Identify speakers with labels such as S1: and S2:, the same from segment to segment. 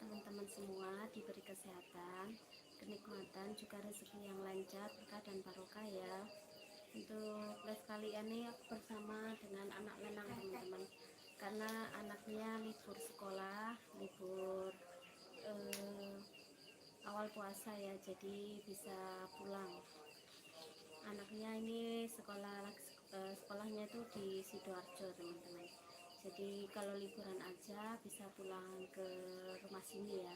S1: teman-teman semua diberi kesehatan, kenikmatan, juga rezeki yang lancar, berkah dan barokah ya. Untuk live kali ini aku bersama dengan anak lanang teman-teman, karena anaknya libur sekolah, libur awal puasa ya, jadi bisa pulang. Anaknya ini sekolahnya itu di Sidoarjo teman-teman. Jadi kalau liburan aja bisa pulang ke rumah sini ya.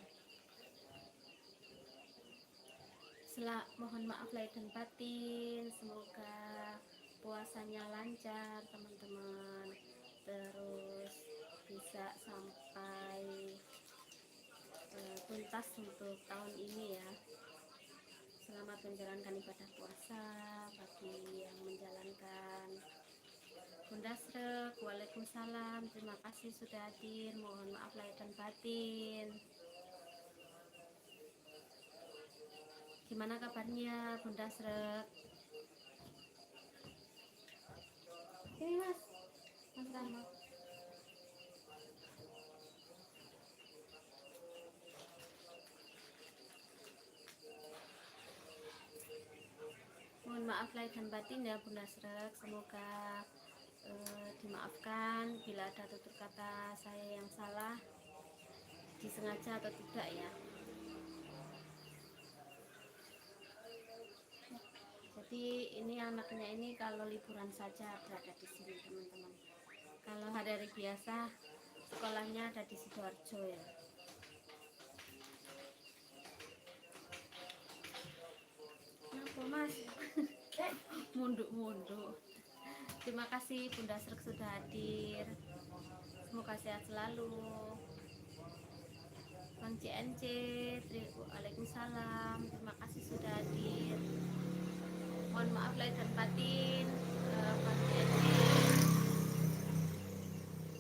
S1: Mohon maaf lahir dan batin, semoga puasanya lancar teman-teman, terus bisa sampai tuntas untuk tahun ini ya. Selamat menjalankan ibadah puasa bagi yang menjalankan. Bunda Srek, waalaikumsalam. Terima kasih sudah hadir. Mohon maaf lahir dan batin. Gimana kabarnya Bunda Srek? Ini Mas, Mas Rama. Mohon maaf lahir dan batin ya Bunda Srek. Semoga dimaafkan bila ada tutur kata saya yang salah, disengaja atau tidak ya. Jadi ini anaknya ini kalau liburan saja berada di sini teman-teman. Kalau hari-hari biasa sekolahnya ada di Sidoarjo ya. Kenapa Mas? Munduk-munduk. Terima kasih Bunda Srek sudah hadir. Semoga sehat selalu. Bang CNC, waalaikumsalam. Terima kasih sudah hadir. Mohon maaf lahir dan batin, Bang CNC.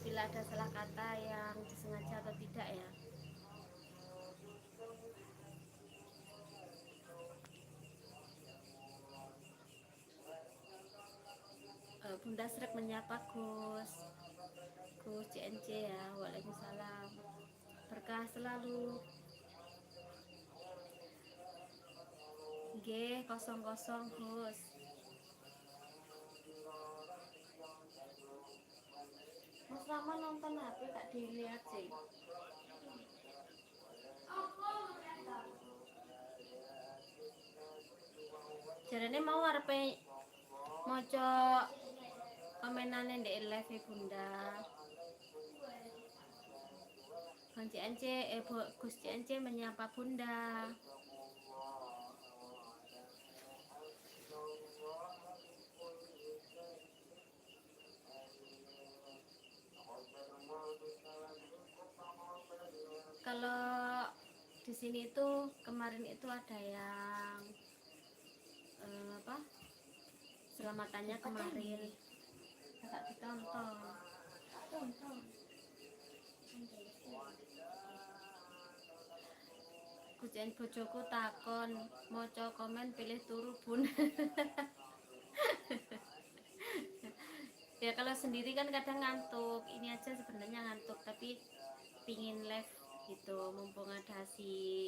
S1: Bila ada salah kata yang disengaja atau tidak ya. Bunda Srek menyapa Gus. Gus CNC ya, waalaikumsalam. Berkah selalu. G 00 Gus. Mas Rama nonton HP tak dilihat sih. Jarene mau arepe maca komenane ndek live Bunda. Bang CNC, Gus CNC menyapa Bunda. Kalau di sini itu kemarin itu ada yang apa? Selamatannya kemarin tak ditonton.
S2: Tonton.
S1: Kucing bojoku takon maca komen pilih turu Bun. Ya kalau sendiri kan kadang ngantuk. Ini aja sebenarnya ngantuk tapi pingin live gitu, mumpung ada si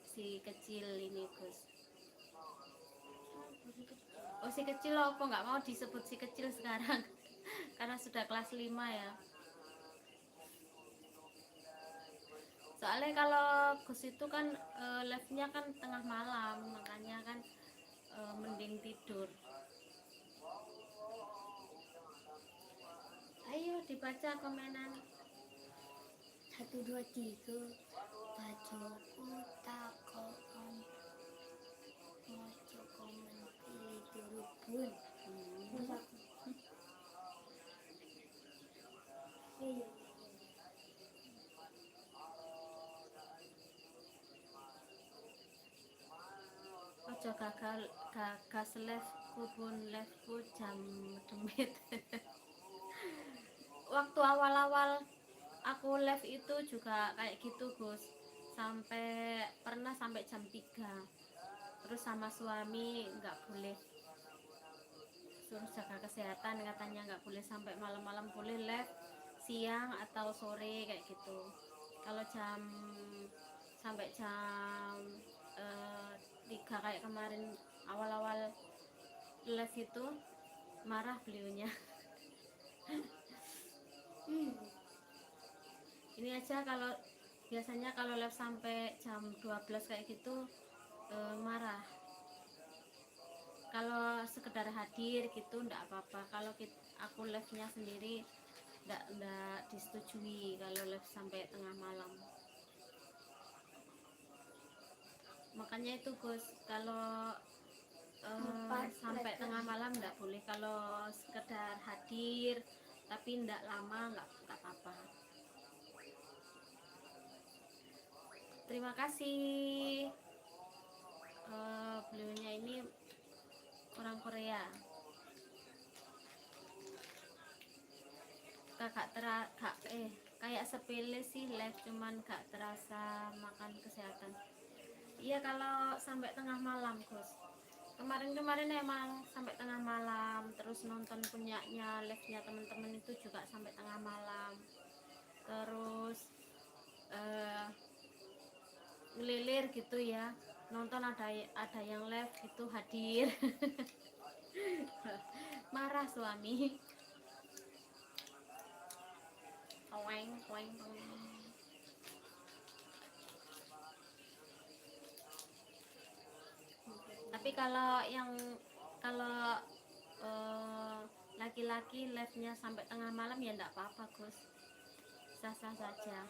S1: si kecil ini Gus. Oh si kecil apa nggak mau disebut si kecil sekarang karena sudah kelas 5 ya. Soalnya kalau Gus itu kan live-nya kan tengah malam, makanya kan mending tidur. Ayo dibaca komenan.
S2: 1 2 3. Bojoku takon maca komen pilih turu Bun. Iya.
S1: Ojo gagal gagas live ku Bun, live ku jam demit. Waktu awal-awal aku live itu juga kayak gitu Gus, sampai pernah sampai jam 3. Terus sama suami nggak boleh, suruh jaga kesehatan katanya, nggak boleh sampai malam-malam, boleh live siang atau sore kayak gitu. Kalau jam sampai jam 3 kayak kemarin awal-awal live itu marah beliaunya. Ini aja kalau biasanya kalau live sampai jam 12 kayak gitu marah. Kalau sekedar hadir gitu ndak apa-apa. Kalau aku live-nya sendiri ndak ndak disetujui kalau live sampai tengah malam. Makanya itu, Gus, kalau
S2: Empat
S1: sampai
S2: mereka.
S1: Tengah malam nggak boleh. Kalau sekedar hadir tapi ndak lama nggak apa-apa. Terima kasih. Beliaunya ini orang Korea. Kakak tera kak kayak sepele sih live, cuman gak terasa makan kesehatan. Iya, kalau sampai tengah malam, Gus. Kemarin-kemarin emang sampai tengah malam terus nonton punyanya live-nya teman-teman itu juga sampai tengah malam. Terus ngelilir gitu ya, nonton ada yang live gitu hadir. Marah suami. Oeng, oeng, oeng. Tapi kalau yang kalau laki-laki live-nya sampai tengah malam ya enggak apa-apa, Gus. Sah-sah saja.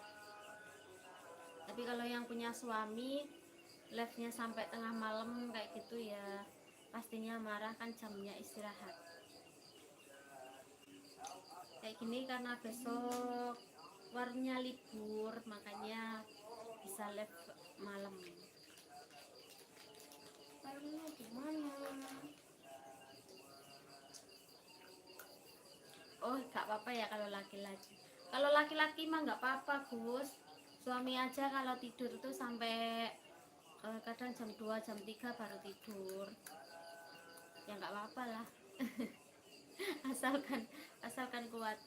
S1: Tapi kalau yang punya suami live-nya sampai tengah malam kayak gitu ya pastinya marah, kan jamnya istirahat. Kayak gini karena besok warungnya libur, makanya bisa live malam.
S2: Warungnya di mana?
S1: Oh, gak apa-apa ya kalau laki-laki. Kalau laki-laki mah nggak apa-apa, Gus. Suami aja kalau tidur itu sampai kadang jam 2, jam 3 baru tidur. Ya nggak apa-apa lah. Asalkan asalkan kuat.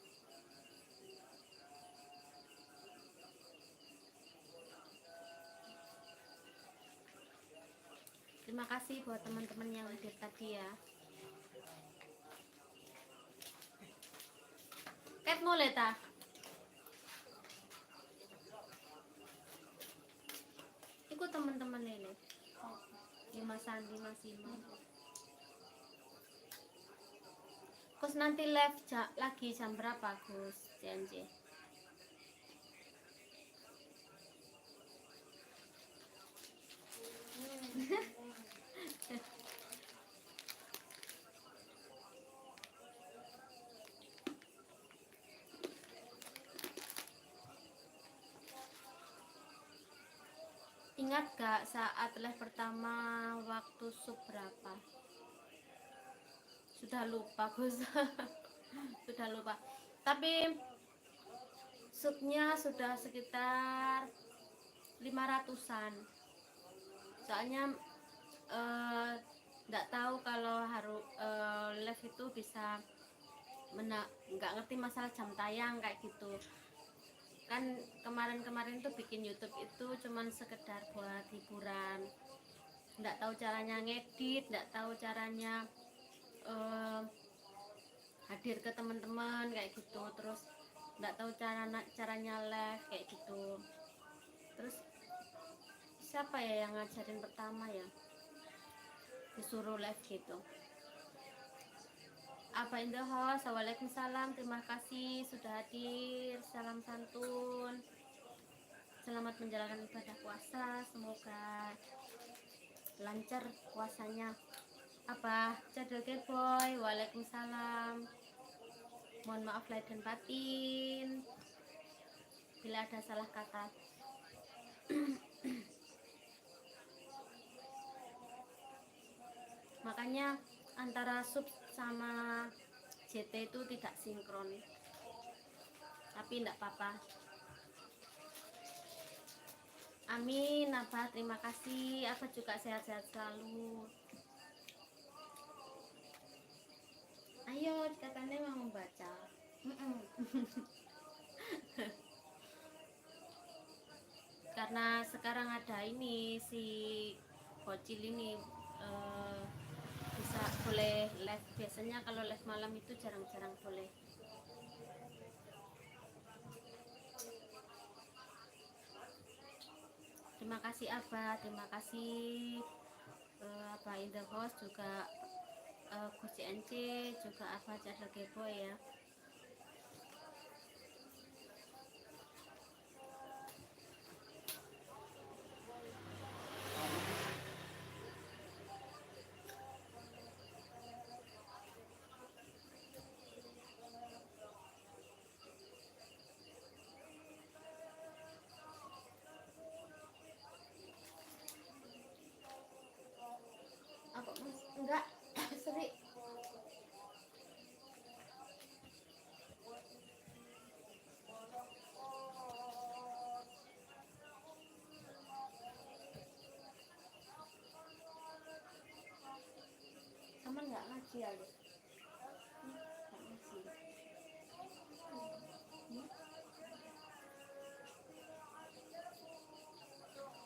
S1: Terima kasih buat teman-teman yang hadir tadi ya. Ket mulai ta? Iku teman-teman ini. Ini Mas Andi, Mas Imam. Gus, nanti live lagi jam berapa, Gus? CNC. Ingat gak saat live pertama waktu sub berapa? Sudah lupa, Gus. Sudah lupa. Tapi subnya sudah sekitar 500-an. Soalnya nggak tahu kalau harus live itu bisa nggak ngerti masalah jam tayang kayak gitu kan. Kemarin-kemarin tuh bikin YouTube itu cuman sekedar buat hiburan, nggak tahu caranya ngedit, nggak tahu caranya hadir ke teman-teman kayak gitu, terus nggak tahu caranya live kayak gitu. Terus siapa ya yang ngajarin pertama ya, disuruh live gitu. Apa in the house. Waalaikumsalam, terima kasih sudah hadir. Salam santun, selamat menjalankan ibadah puasa, semoga lancar puasanya. Apa Cadel Boy, waalaikumsalam. Mohon maaf lahir dan batin bila ada salah kata. Makanya antara sub sama JT itu tidak sinkron, tapi tidak apa-apa. Amin. Abah, terima kasih. Abah juga sehat-sehat selalu. Ayo, katanya mau membaca. Karena sekarang ada ini si bocil ini, bisa boleh live. Biasanya kalau live malam itu jarang-jarang boleh. Terima kasih Abah, terima kasih Abah in the house juga, Gus CNC juga, Abah Cadel Kebo ya.
S2: Apa, Mas? Enggak, seri.
S1: Sama nggak ngaji ya, Lid? Nggak ngaji.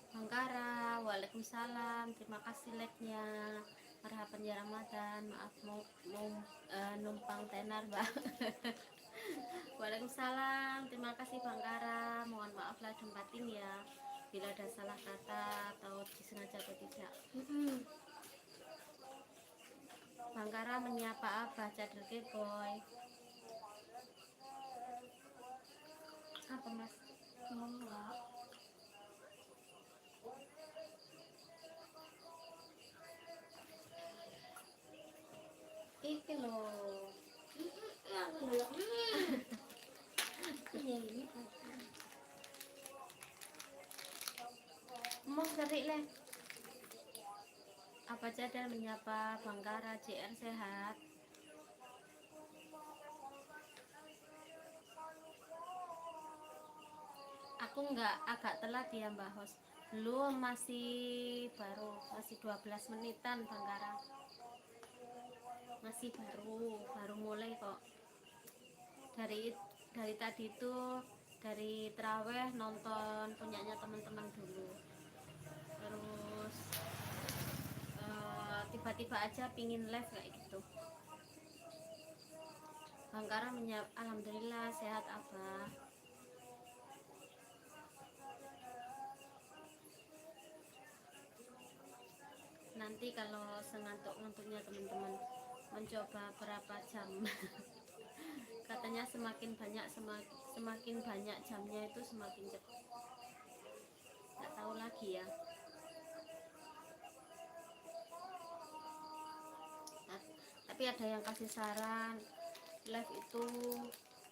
S1: Bangkara, waalaikumsalam. Terima kasih like-nya. Marhaban ya Ramadan. Maaf mau numpang tenar, Mbak. Waalaikumsalam. Terima kasih, Bangkara. Mohon maaf lahir dan batin ya bila ada salah kata atau disengaja atau tidak. Bangkara menyapa Abah Cadel Boy. Apa, Mas?
S2: Enggak.
S1: Iki loh.
S2: Ya, aku dulu. Iya, ini.
S1: Mau serik leh. Apa Cadel menyapa Bangkara JR sehat. Aku nggak, agak telat ya, Mbak Hos. Belum, masih baru, masih 12 menitan, Bangkara. Masih baru, baru mulai kok. Dari tadi itu dari teraweh nonton punyanya teman-teman dulu. Terus tiba-tiba aja pingin live kayak gitu. Bangkara menyap, alhamdulillah sehat, Abah. Nanti kalau sengantuk-ngantuknya teman-teman mencoba berapa jam. Katanya semakin banyak semakin banyak jamnya itu semakin cepat. Nggak tahu lagi ya. Nah, tapi ada yang kasih saran live itu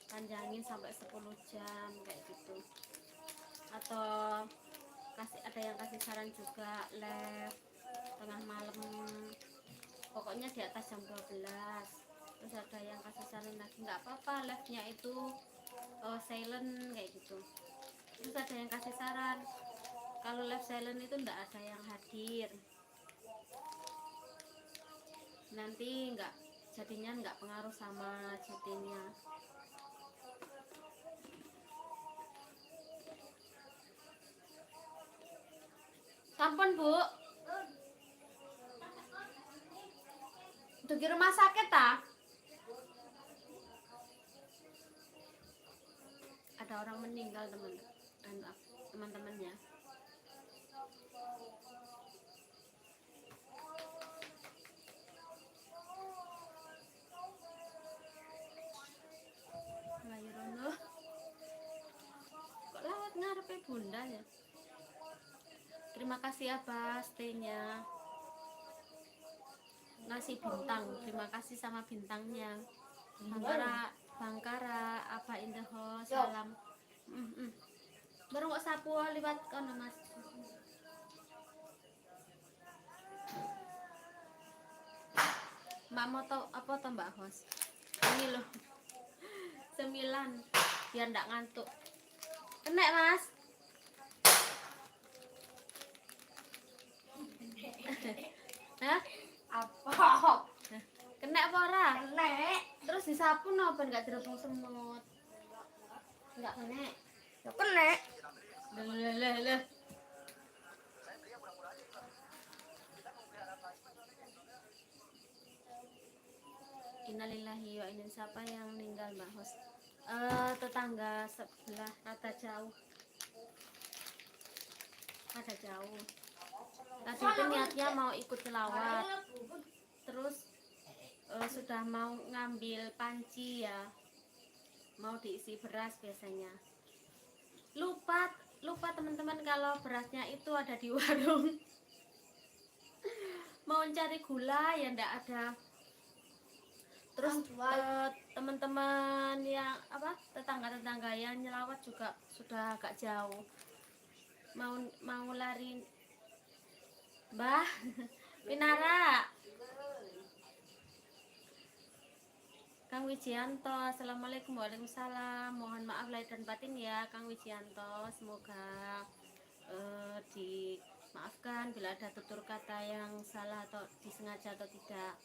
S1: panjangin sampai 10 jam kayak gitu, atau kasih ada yang kasih saran juga live tengah malam, pokoknya di atas jam 12. Terus ada yang kasih saran lagi nggak apa-apa live-nya itu silent kayak gitu. Terus ada yang kasih saran kalau live silent itu nggak ada yang hadir, nanti nggak jadinya nggak pengaruh sama JT-nya. Sampun, Bu. Untuk di rumah sakit ta? Ada orang meninggal, teman teman-temannya. Ayo rono. Kok lewat ngarepe Bunda ya? Terima kasih Abah stay-nya. Ngasih bintang. Terima kasih sama bintangnya. Bangkara, Bangkara, Abah in the house, salam. Baru kok sapu liwat kono, Mas. Mbak mau tau apa toh, Mbak Hos? Ini loh. Sembilan biar ndak ngantuk. Kena, Mas. Hah?
S2: Apa?
S1: Kena apa ora?
S2: Kena.
S1: Terus disapu no ben gak dirobong semut. Enggak kena.
S2: Ya kena.
S1: Lah lah lah. Innalillahi wa inna, siapa yang meninggal, Mbak Hos? Tetangga sebelah, rada jauh. Rada jauh. Tadi itu niatnya mau ikut selawat, terus sudah mau ngambil panci ya, mau diisi beras biasanya. Lupa, lupa, teman-teman, kalau berasnya itu ada di warung. Mau cari gula ya ndak ada. Terus teman-teman yang apa, tetangga-tetangga yang nyelawat juga sudah agak jauh. Mau mau lari, Mbah Pinara. Kang Wijianto, assalamualaikum. Waalaikumsalam. Mohon maaf lahir dan batin ya, Kang Wijianto. Semoga dimaafkan bila ada tutur kata yang salah atau disengaja atau tidak.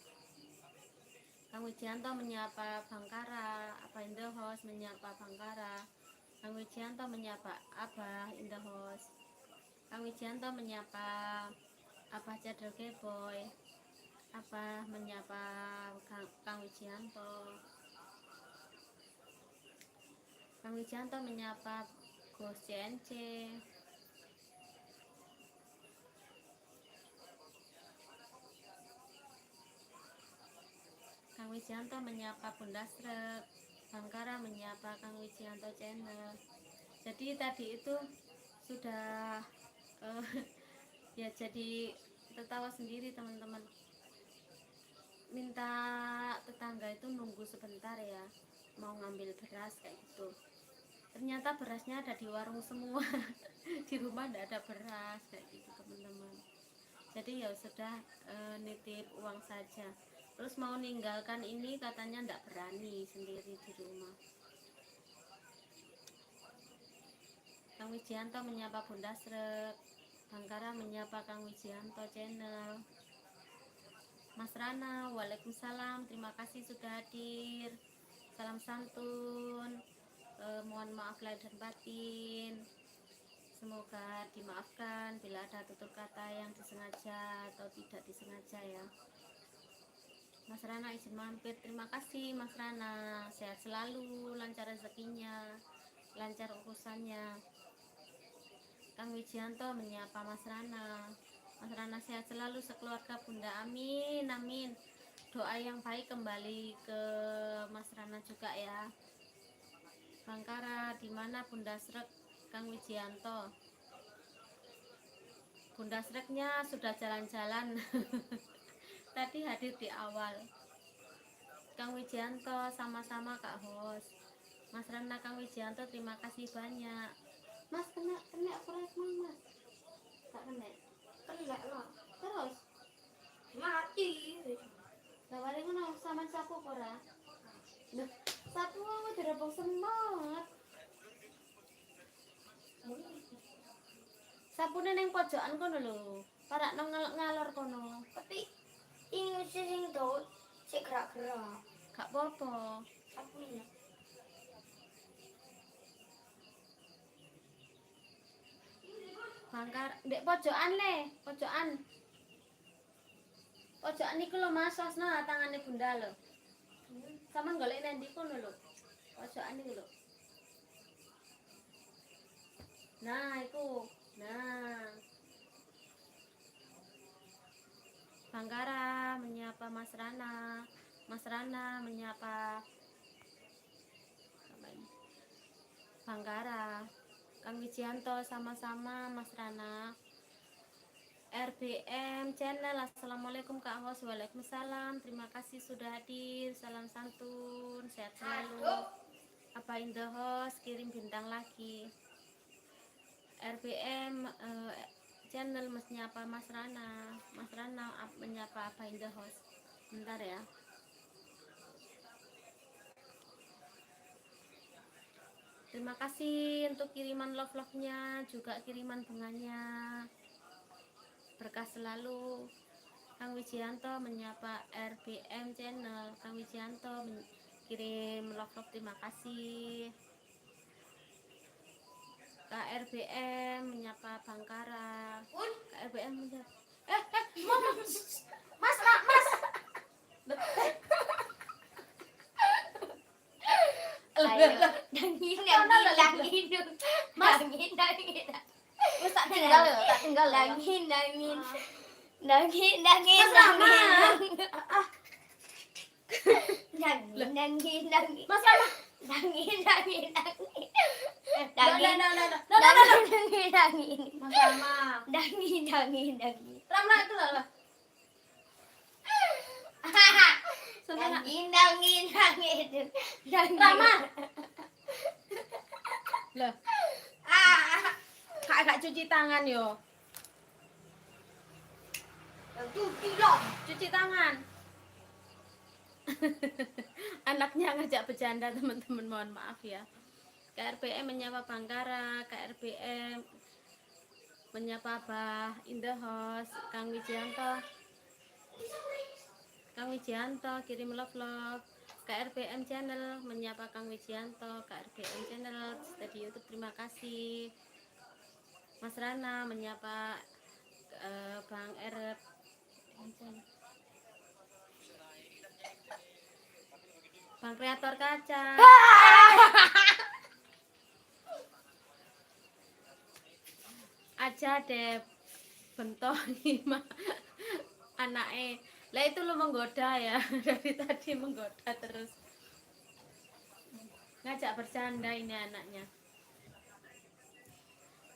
S1: Kang Wijianto menyapa Bangkara, Abah in the house menyapa Bangkara. Kang Wijianto menyapa Abah in the house. Kang Wijianto menyapa Abah Cadel Keboy. Abah menyapa Kang Wijianto. Kang Wijianto menyapa Gus CNC. Kang Wijianto menyapa Bunda Srek. Bangkara menyapa Kang Wijianto channel. Jadi tadi itu sudah ya jadi tertawa sendiri, teman-teman. Minta tetangga itu nunggu sebentar ya, mau ngambil beras kayak gitu. Ternyata berasnya ada di warung semua, di rumah tidak ada beras kayak gitu, teman-teman. Jadi ya sudah, nitip uang saja. Terus mau ninggalkan ini katanya tidak berani sendiri di rumah. Kang Wijianto menyapa Bunda Srek. Bangkara menyapa Kang Wijianto channel. Mas Rana, waalaikumsalam. Terima kasih sudah hadir. Salam santun. Mohon maaf lahir dan batin. Semoga dimaafkan bila ada tutur kata yang disengaja atau tidak disengaja ya. Mas Rana izin mampir. Terima kasih, Mas Rana. Sehat selalu, lancar rezekinya, lancar urusannya. Kang Wijianto menyapa Mas Rana. Mas Rana sehat selalu sekeluarga, Bunda. Amin, amin. Doa yang baik kembali ke Mas Rana juga ya. Bangkara, di mana Bunda Srek, Kang Wijianto? Bunda Sreknya sudah jalan-jalan. Tadi hadir di awal. Kang Wijianto sama-sama, Kak Hos. Mas Rana, Kang Wijianto, terima kasih banyak. Mas, kena kena proyek, Mas. Tak kena.
S2: Kena lah.
S1: Terus
S2: Mati.
S1: Lah paling ngono sama sapu apa ora? Loh, sapu aku dirobong semut. Sapune ning pojokan kono lho. Parakno ngalor kono.
S2: Tapi ini sing tau sik gerak-gerak.
S1: Gak apa-apa.
S2: Sapunya.
S1: Bangkar, ndek pojokan le, pojokan. Pojokan iku lho, Mas, wasna tangane Bunda lho. Sama golek nang ndi kono lho. Pojokan iku lho. Nah, iku. Nah. Bangkara menyapa Mas Rana. Mas Rana menyapa apa ini? Bangkara. Kang Wijianto sama-sama, Mas Rana. RBM channel, assalamualaikum, Kak Hos. Waalaikumsalam, terima kasih sudah hadir. Salam santun, sehat selalu. Apa in the house kirim bintang lagi. RBM channel menyapa Mas Rana. Mas Rana menyapa apa in the house. Bentar ya. Terima kasih untuk kiriman love-love-nya, juga kiriman bunganya. Berkah selalu. Kang Wijianto menyapa RBM channel. Kang Wijianto kirim love-love, terima kasih. KRBM menyapa Bangkara.
S2: Pun.
S1: KRBM menyapa. Eh, eh, mama. Mas, Mas, Mas. Loh, eh.
S2: Ayo. Dangin dangin dangin.
S1: Mas.
S2: Dangin dangin.
S3: Wis tak tinggal ya, tak tinggal ya.
S2: Dangin dangin. Dangin dangin
S1: Mas Rama.
S2: dangin. Dangin dangin dangin.
S1: Mas Rama.
S2: Dangin dangin dangin.
S1: Eh,
S2: Dangin.
S1: no, no, no, no, no, no, no.
S2: Dangin dangin.
S1: Mas Rama.
S2: Dangin dangin dangin.
S1: Rama itu loh. Loh. Seneng nggak?
S2: Dangin dangin dangin. Dangin.
S1: Rama. Loh,
S2: Ah.
S1: kak gak cuci tangan yo.
S2: Cuci lah.
S1: Cuci tangan. Anaknya ngajak bercanda, teman-teman, mohon maaf ya. KRPM menyapa Bangkara, KRPM menyapa Abah in the house, Kang Wijianto. Kang Wijianto kirim love love. KRPM channel menyapa Kang Wijianto, KRPM channel di YouTube, terima kasih. Mas Rana menyapa Bang R. Bang kreator kaca. Aja deh bentongi mah anake. Lah itu lo menggoda ya, dari tadi menggoda terus. Ngajak bercanda ini anaknya.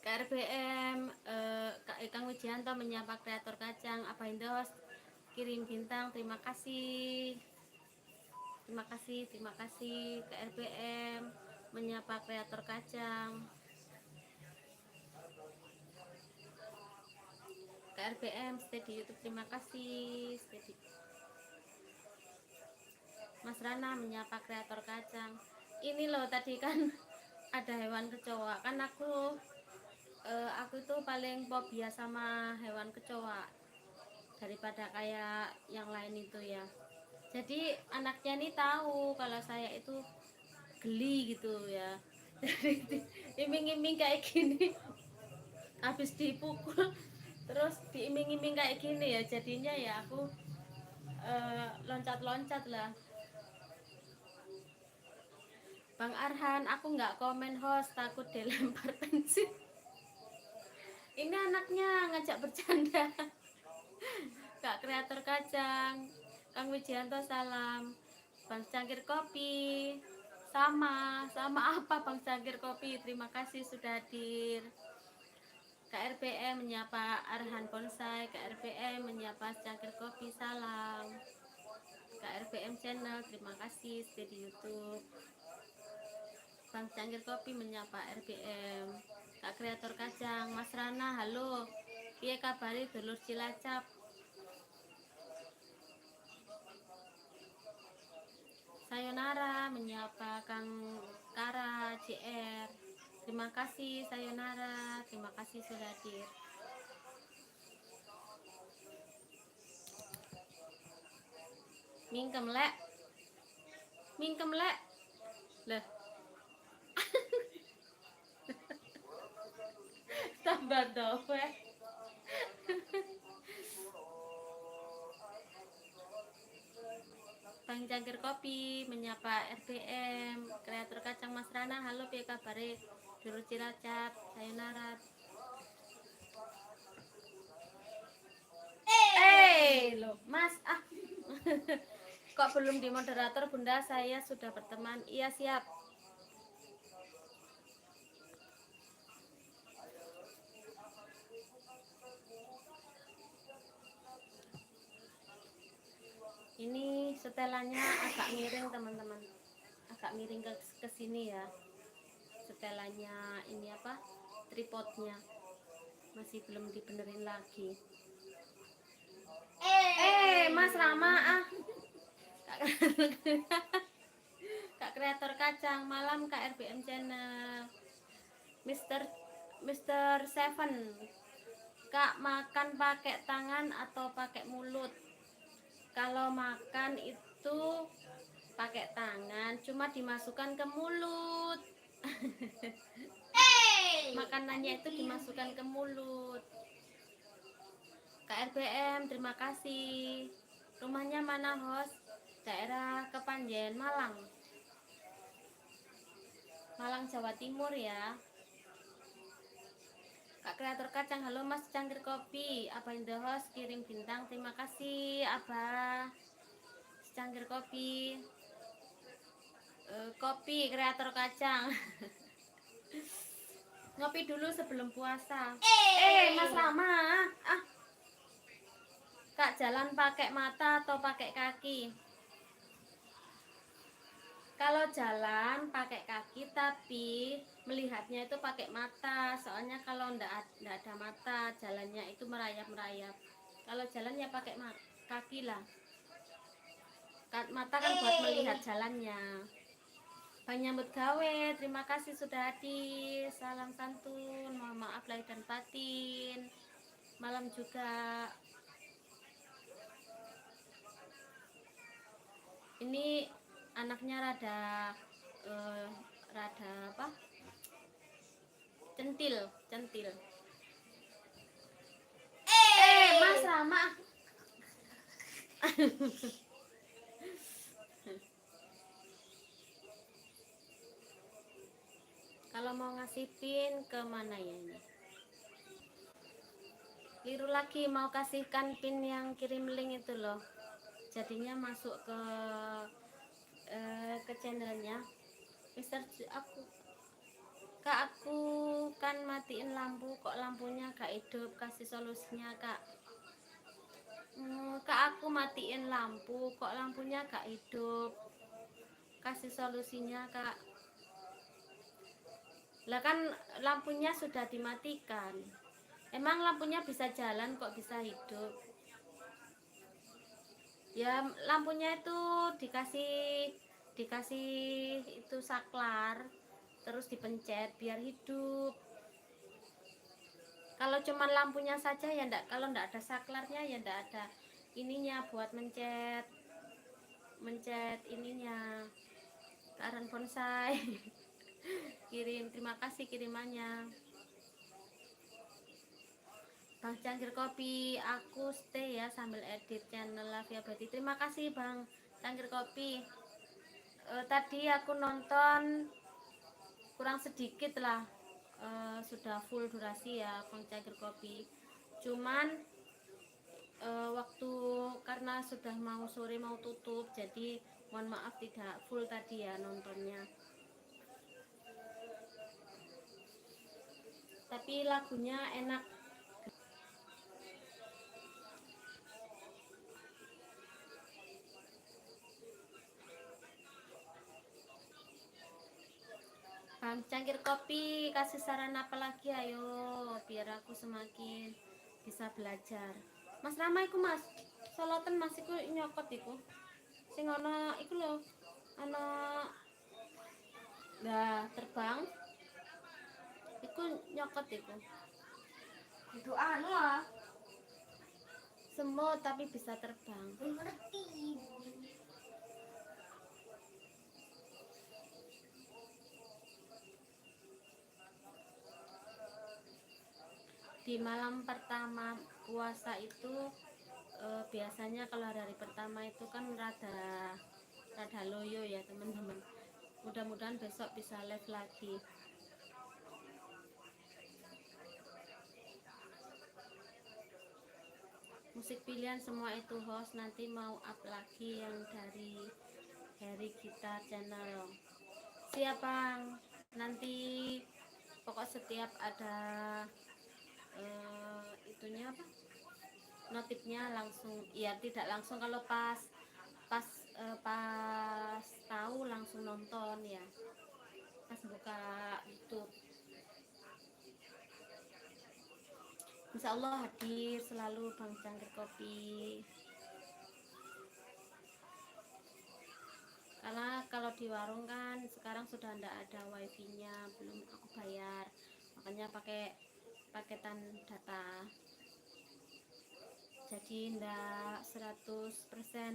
S1: KRBM Kak Kang Wijianto menyapa kreator kacang, Abah Indos kirim bintang, terima kasih. Terima kasih, terima kasih. KRBM menyapa kreator kacang. KRBM stay di YouTube, terima kasih. Stay di. Mas Rana menyapa kreator kacang. Ini loh tadi kan ada hewan kecoa. Kan aku itu paling fobia sama hewan kecoa daripada kayak yang lain itu ya. Jadi anaknya ini tahu kalau saya itu geli gitu ya. Jadi iming-iming kayak gini, habis dipukul terus diiming-iming kayak gini ya, jadinya ya aku loncat-loncat lah. Bang Arhan, aku nggak komen host, takut dilempar pensil. Ini anaknya ngajak bercanda. Kak kreator kacang, Kang Wijianto salam. Bang Cangkir Kopi, sama, sama apa Bang Cangkir Kopi? Terima kasih sudah hadir. KRPM menyapa Arhan Bonsai, KRPM menyapa Cangkir Kopi, salam. KRPM Channel, terima kasih stay di YouTube. Bang Cangkir Kopi menyapa RBM. Kak Kreator Kacang, Mas Rana, halo. Piye kabare dulur Cilacap? Sayonara menyapa Kang Kara JR. Terima kasih Sayonara, terima kasih sudah hadir. Mingkem lek. Mingkem lek. Lah. Tambah dowe. Bang Cangkir Kopi menyapa RBM, kreator kacang Mas Rana, halo, piye kabare dulur Cilacap? Sayonara. Eh, loh, Mas, ah. Kok belum di moderator, Bunda? Saya sudah berteman. Iya, siap. Ini setelannya agak miring, teman-teman. Agak miring ke sini ya. Setelannya ini apa? Tripodnya. Masih belum dibenerin lagi. Eh, Mas Rama ah. Kak, Kak kreator kacang malam Kak RBM Channel. Mister Mister Seven. Kak, makan pakai tangan atau pakai mulut? Kalau makan itu pakai tangan, cuma dimasukkan ke mulut. Makanannya itu dimasukkan ke mulut. KRBM, terima kasih. Rumahnya mana, host? Daerah Kepanjen, Malang. Malang, Jawa Timur ya. Kak Kreator Kacang, halo Mas Cangkir Kopi. Abah in the house kirim bintang. Terima kasih, Abah. Cangkir Kopi. Kopi Kreator Kacang. Ngopi dulu sebelum puasa. Mas Rama. Ah. Kak, jalan pakai mata atau pakai kaki? Kalau jalan pakai kaki, tapi melihatnya itu pakai mata. Soalnya kalau ndak ada mata, jalannya itu merayap-merayap. Kalau jalan ya pakai kaki lah. Mata kan buat melihat jalannya. Bang nyambut gawe, terima kasih sudah hadir. Salam santun, mohon maaf lahir dan batin. Malam juga. Ini anaknya rada apa? Centil, centil. Mas Rama. Kalau mau ngasih pin ke mana ya ini? Liru lagi mau kasihkan pin yang kirim link itu loh. Jadinya masuk ke channelnya. Mister aku, Kak, aku kan matiin lampu kok lampunya gak hidup, kasih solusinya, Kak. Kak, aku matiin lampu kok lampunya gak hidup, kasih solusinya, Kak. Lah kan lampunya sudah dimatikan. Emang lampunya bisa jalan kok bisa hidup? Ya lampunya itu dikasih dikasih itu saklar terus dipencet biar hidup. Kalau cuman lampunya saja ya ndak, kalau ndak ada saklarnya ya ndak ada ininya buat mencet mencet ininya. Karan bonsai kirim, terima kasih kirimannya. Bang Cangkir Kopi, aku stay ya sambil edit channel Lavia Abadi. Terima kasih, Bang Cangkir Kopi. Tadi aku nonton kurang sedikit lah, sudah full durasi ya, Bang Cangkir Kopi. Cuman waktu karena sudah mau sore, mau tutup, jadi mohon maaf tidak full tadi ya nontonnya. Tapi lagunya enak. Bang Cangkir Kopi, kasih saran apa lagi, ayo, biar aku semakin bisa belajar. Mas Rama iku, Mas, soloten Mas, iku nyokot iku. Sing ana iku lho, ana lah terbang. Iku nyokot iku.
S2: Kudu anu ah.
S1: Semut tapi bisa terbang.
S2: Ngerti.
S1: Di malam pertama puasa itu, biasanya kalau hari pertama itu kan rada rada loyo ya, teman-teman. Mudah-mudahan besok bisa live lagi. Musik pilihan semua itu host, nanti mau up lagi yang dari Harry Gitar Channel. Siap, Bang. Nanti pokok setiap ada itunya apa, notifnya langsung ya, tidak langsung, kalau pas pas pas tahu langsung nonton ya, pas buka YouTube. Insya Allah hadir selalu, Bang Cangkir Kopi, karena kalau di warung kan sekarang sudah ndak ada wifi nya, belum aku bayar, makanya pakai paketan data, jadi ndak 100%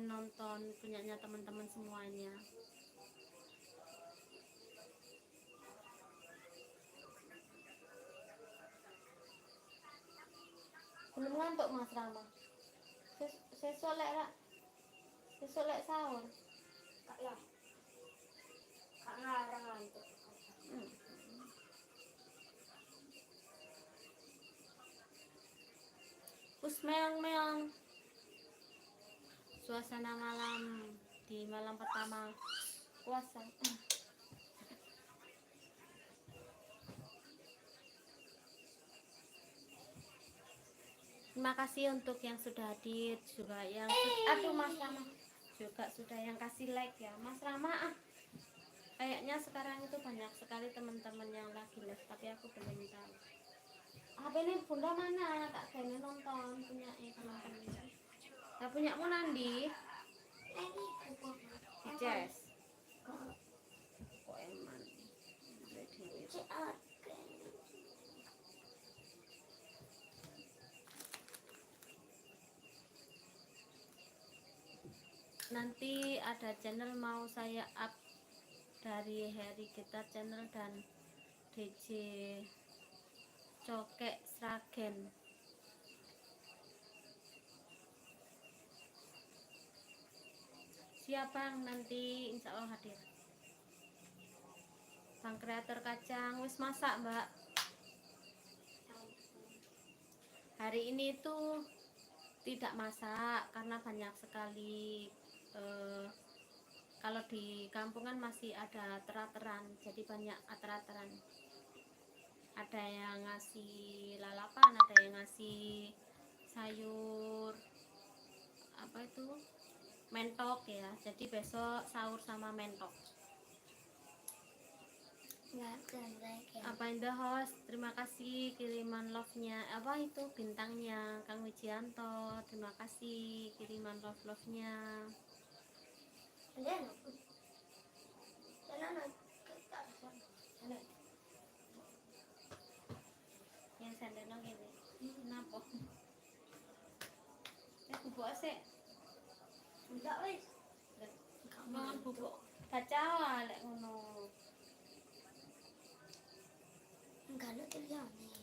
S1: nonton punyanya teman-teman semuanya. Belum ngantuk, Mas Rama? Sesuk lek rak, sesuk lek sahur.
S2: Kak lah. Kak ngarang ngantuk.
S1: Us meong meong. Suasana malam di malam pertama puasa. Terima kasih untuk yang sudah hadir juga, yang aduh, Mas Rama juga sudah yang kasih like ya, Mas Rama. Ah, kayaknya sekarang itu banyak sekali teman-teman yang lagi live, tapi aku belum tahu. HP ini Bunda mana? Tak kayaknya nonton punya teman-teman. Nah, punyamu nandi?
S2: Ini buku.
S1: Di Ces kok eman. Boleh dhewe.
S2: Cek akeh.
S1: Nanti ada channel mau saya up dari Harry Kita Channel dan DJ Cokek Sragen. Siapa yang nanti insya Allah hadir. Bang Kreator Kacang wis masak, Mbak. Hari ini tuh tidak masak karena banyak sekali, kalau di kampung kan masih ada teateran, jadi banyak ater-ateran. Ada yang ngasih lalapan, ada yang ngasih sayur apa itu, mentok ya. Jadi besok sahur sama mentok.
S2: Nggak lagi.
S1: Apa in the host, terima kasih kiriman love-nya, apa itu, bintangnya. Kang Wijianto, terima kasih kiriman love love nya.
S2: Ada. Sana sana.
S1: Yang sandeno gini kenapa? Eh, bubuk sih.
S2: Enggak wis.
S1: Mangan bubuk baca lek ngono.
S2: Enggak ada tulisannya.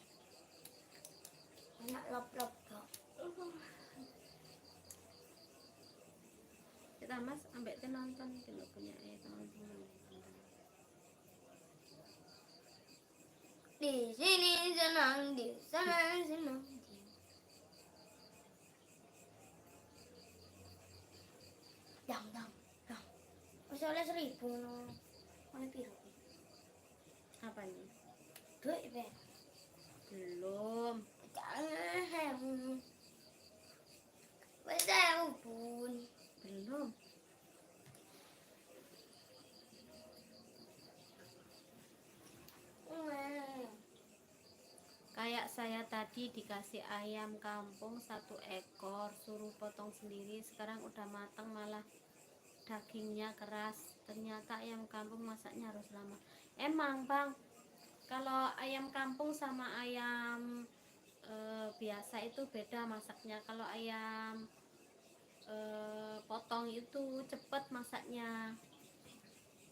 S2: Enak lop-lop kok.
S1: Kita Mas ambek teh nonton iki lho, punya teman-teman.
S2: Di sini senang, di sana senang. Dang dang dang. Wis oleh 1000 no. Oleh piro?
S1: Apa nih?
S2: Duit be.
S1: Belum.
S2: Jangan. Wis 1000 pun.
S1: Belum. Kayak saya tadi dikasih ayam kampung satu ekor, suruh potong sendiri. Sekarang udah matang malah dagingnya keras. Ternyata ayam kampung masaknya harus lama. Emang Bang, kalau ayam kampung sama ayam biasa itu beda masaknya. Kalau ayam potong itu cepet masaknya.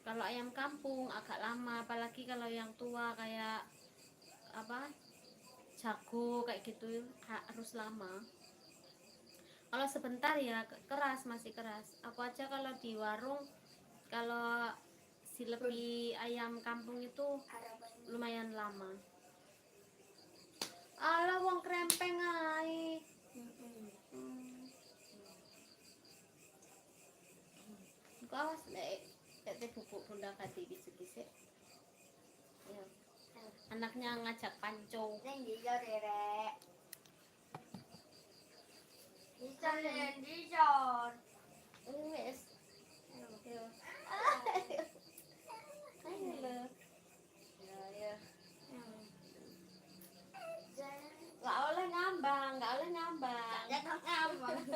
S1: Kalau ayam kampung agak lama, apalagi kalau yang tua kayak apa, jago kayak gitu, harus lama. Kalau sebentar ya keras, masih keras. Aku aja kalau di warung, kalau silepi ayam kampung itu lumayan lama. Alah, wong krempeng ae. Engko awas nek nek bubuk Bunda ganti dhisik-dhisik. Ya. Anaknya ngajak panco.
S2: Neng bisa rek. Bisa neng bisa.
S1: Wes. Yo. Ayo lho. Ya ya. Nggak oleh ngambang, nggak oleh ngambang.
S2: Jangan ngambang.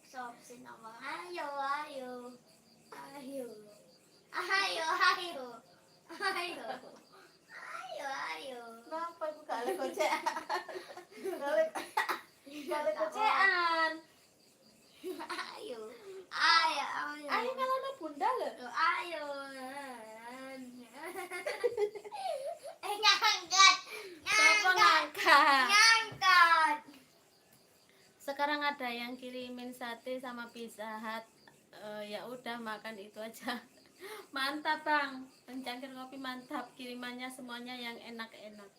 S2: Sob sing ngomong ayo ayo. Ayo. Ayo ayo. Ayo. Ayo ayo.
S1: Kenapa aku gak oleh gocekan? Gak oleh gocekan.
S2: Ayo. Ayo ayo.
S1: Ayo kalau Bunda lho.
S2: Ayo. Eh, ngangkat.
S1: Siapa
S2: Ngangkat.
S1: ngangkat?
S2: Ngangkat.
S1: Sekarang ada yang kirimin sate sama Pizza Hut. Eh, ya udah makan itu aja. Mantap, Bang. Bang Cangkir Kopi mantap. Kirimannya semuanya yang enak-enak.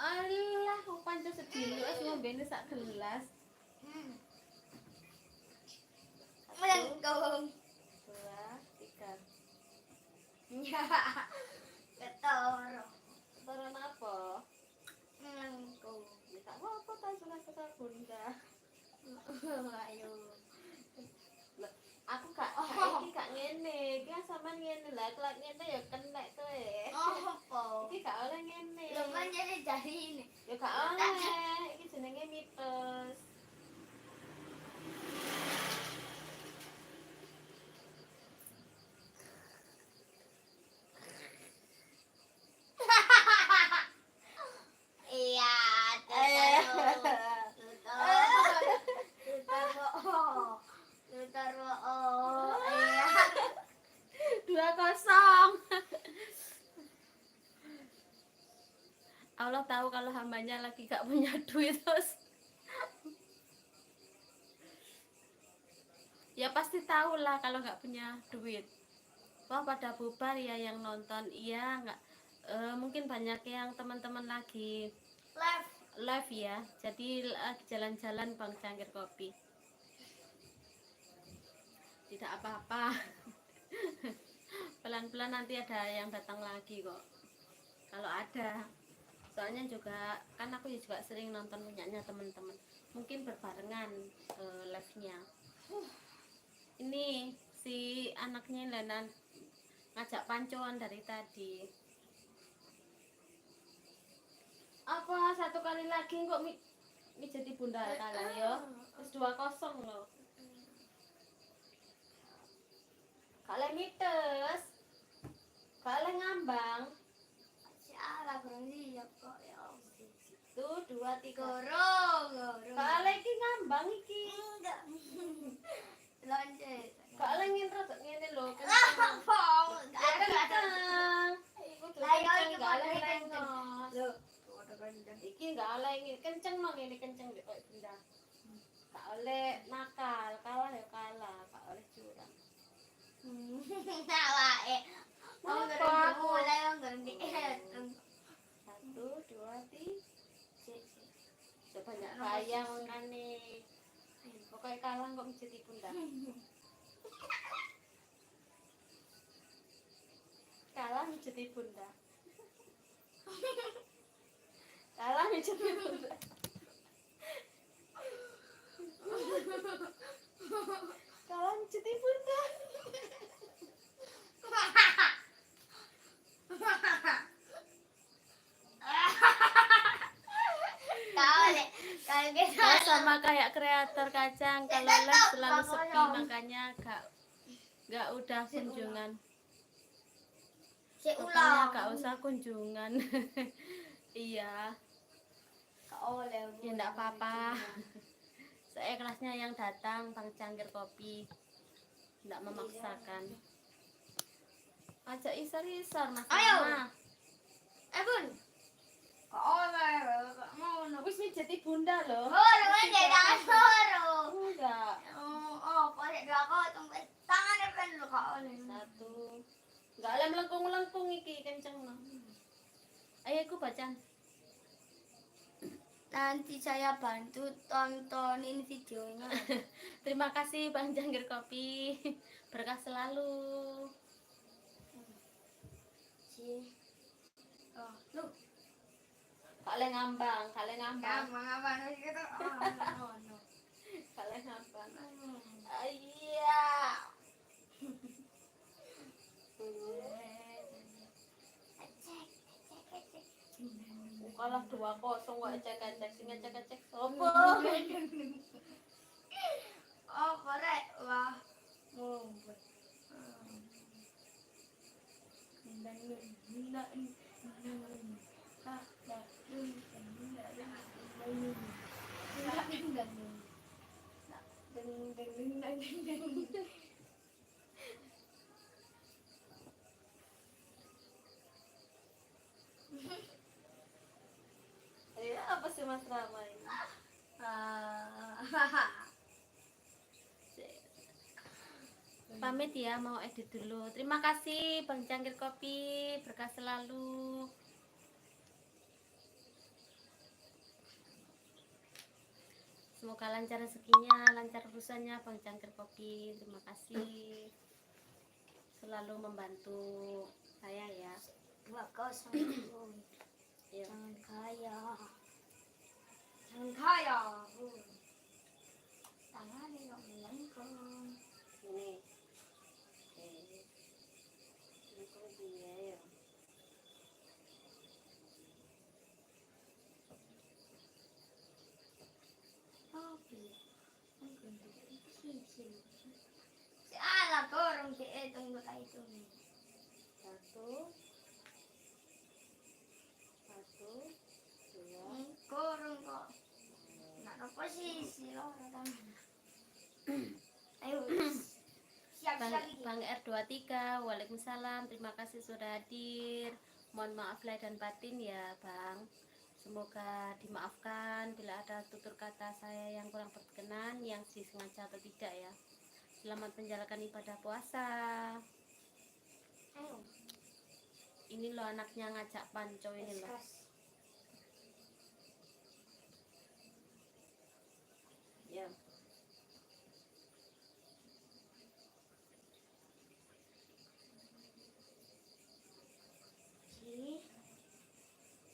S1: Alah, kok panco sedih wis ngombene sak gelas.
S2: Melengkung.
S1: Dua, tiga.
S2: Ya. Ketoro.
S1: Turun apa?
S2: Melengkung.
S1: Ya tak apa-apa ta sunah sekar bunda.
S2: Ayo.
S1: Lah, aku gak iki gak ngene, iki kan sampean ngene lah, aku lak ngene ya kenek kowe.
S2: Oh, apa?
S1: Iki gak oleh ngene.
S2: Lho kan jadi jari ini.
S1: Ya gak oleh, iki jenenge mitos.
S2: Iya, tutar. Tutar. Tutar. Oh, iya.
S1: 2-0. Allah tahu kalau hambanya lagi gak punya duit terus. Ya pasti tahu lah kalau nggak punya duit. Wah, pada bubar ya yang nonton. Iya nggak, mungkin banyak yang teman-teman lagi
S2: Live.
S1: Live ya. Jadi lagi jalan-jalan Bang Cangkir Kopi. Tidak apa-apa. Pelan-pelan nanti ada yang datang lagi kok. Kalau ada. Soalnya juga kan aku juga sering nonton punyanya teman-teman. Mungkin berbarengan live-nya. Ini si anaknya Lenan ngajak pancoan dari tadi. Apa satu kali lagi kok mi jadi bunda kalah yo? Terus 2-0 loh. Kalau mites, kalau ngambang,
S2: Salah kurang siap kok ya Allah.
S1: Tuh dua tiga.
S2: Gorong, gorong.
S1: Kalau iki ngambang iki.
S2: Enggak. Lonce.
S1: Kalau ngene rada ngene lho, kenceng.
S2: Apa?
S1: Ya kenceng. Kudu
S2: Lah, ya,
S1: kenceng,
S2: iki
S1: gak oleh
S2: padha kenceng.
S1: lengos.
S2: Loh, padha kenceng.
S1: Iki gak oleh ngene, kenceng no ngene kenceng dek koyo bunda. Gak oleh nakal, kalah ya kalah, gak oleh curang.
S2: Awake. Wong
S1: Kenapa
S2: durung
S1: aku?
S2: mulai, wong durung dihitung.
S1: Satu, dua, tiga. Coba banyak bayang makane. Pokoknya kalah kok mijeti bunda. Kalah mijeti bunda. Kalah mijeti bunda. Kalah mijeti bunda.
S2: Tahu deh, kalau kita
S1: Oh, sama kayak kreator kacang kalau live selalu sepi, makanya gak udah kunjungan.
S2: Si
S1: Makanya
S2: ulang.
S1: gak usah kunjungan. Iya.
S2: Gak oleh.
S1: Ya enggak apa-apa. Seikhlasnya yang datang, Bang Cangkir Kopi. Enggak memaksakan. Aja isar-isar Mas
S2: Ayo.
S1: Rama.
S2: Eh, Bun. Gak oleh, gak ngono.
S1: Wis mijeti bunda loh.
S2: Oh, lu kan tangan loro.
S1: Enggak.
S2: Oh, kok 2-0, tangan kan lu gak oleh.
S1: Satu. Enggak oleh melengkung-melengkung iki, kenceng no. Ayo aku baca.
S2: Nanti saya bantu tontonin videonya.
S1: Terima kasih Bang Cangkir Kopi. Berkah selalu.
S2: Si. Oh, lu.
S1: Kalian ngambang, kalian ngambang.
S2: Gampang apa nih kita? Oh, no.
S1: Kalian ngambang. Iya.
S2: Cek, cek, cek.
S1: Kalah 2-0 kok ecek-ecek, sing ecek-ecek sopo?
S2: Oh, korek. Wah. Ngumpul.
S1: Iya, apa sih Mas Rama ini?
S2: Ah.
S1: Pamit ya, mau edit dulu. Terima kasih, Bang Cangkir Kopi, berkah selalu. Semoga lancar rezekinya, lancar urusannya, Bang Cangkir Kopi. Terima kasih selalu membantu saya ya.
S2: 2-0.
S1: Ya.
S2: Jangan kaya. Jangan kaya. Tangan kok melengkung.
S1: Ini. Eh. Ini kok piye ya?
S2: Kopi. Si ala korong dihitung itu.
S1: Satu, satu, dua.
S2: Korong kok. Nak apa sih loro tangan. Ayo.
S1: Bang,
S2: Siap-siap iki.
S1: Bang R23, waalaikumsalam. Terima kasih sudah hadir. Mohon maaf lahir dan batin ya, Bang. Semoga dimaafkan bila ada tutur kata saya yang kurang berkenan, yang disengaja atau tidak ya. Selamat menjalankan ibadah puasa.
S2: Ayo.
S1: Ini loh anaknya ngajak panco ini loh.
S2: Gas.
S1: Ya.
S2: Si.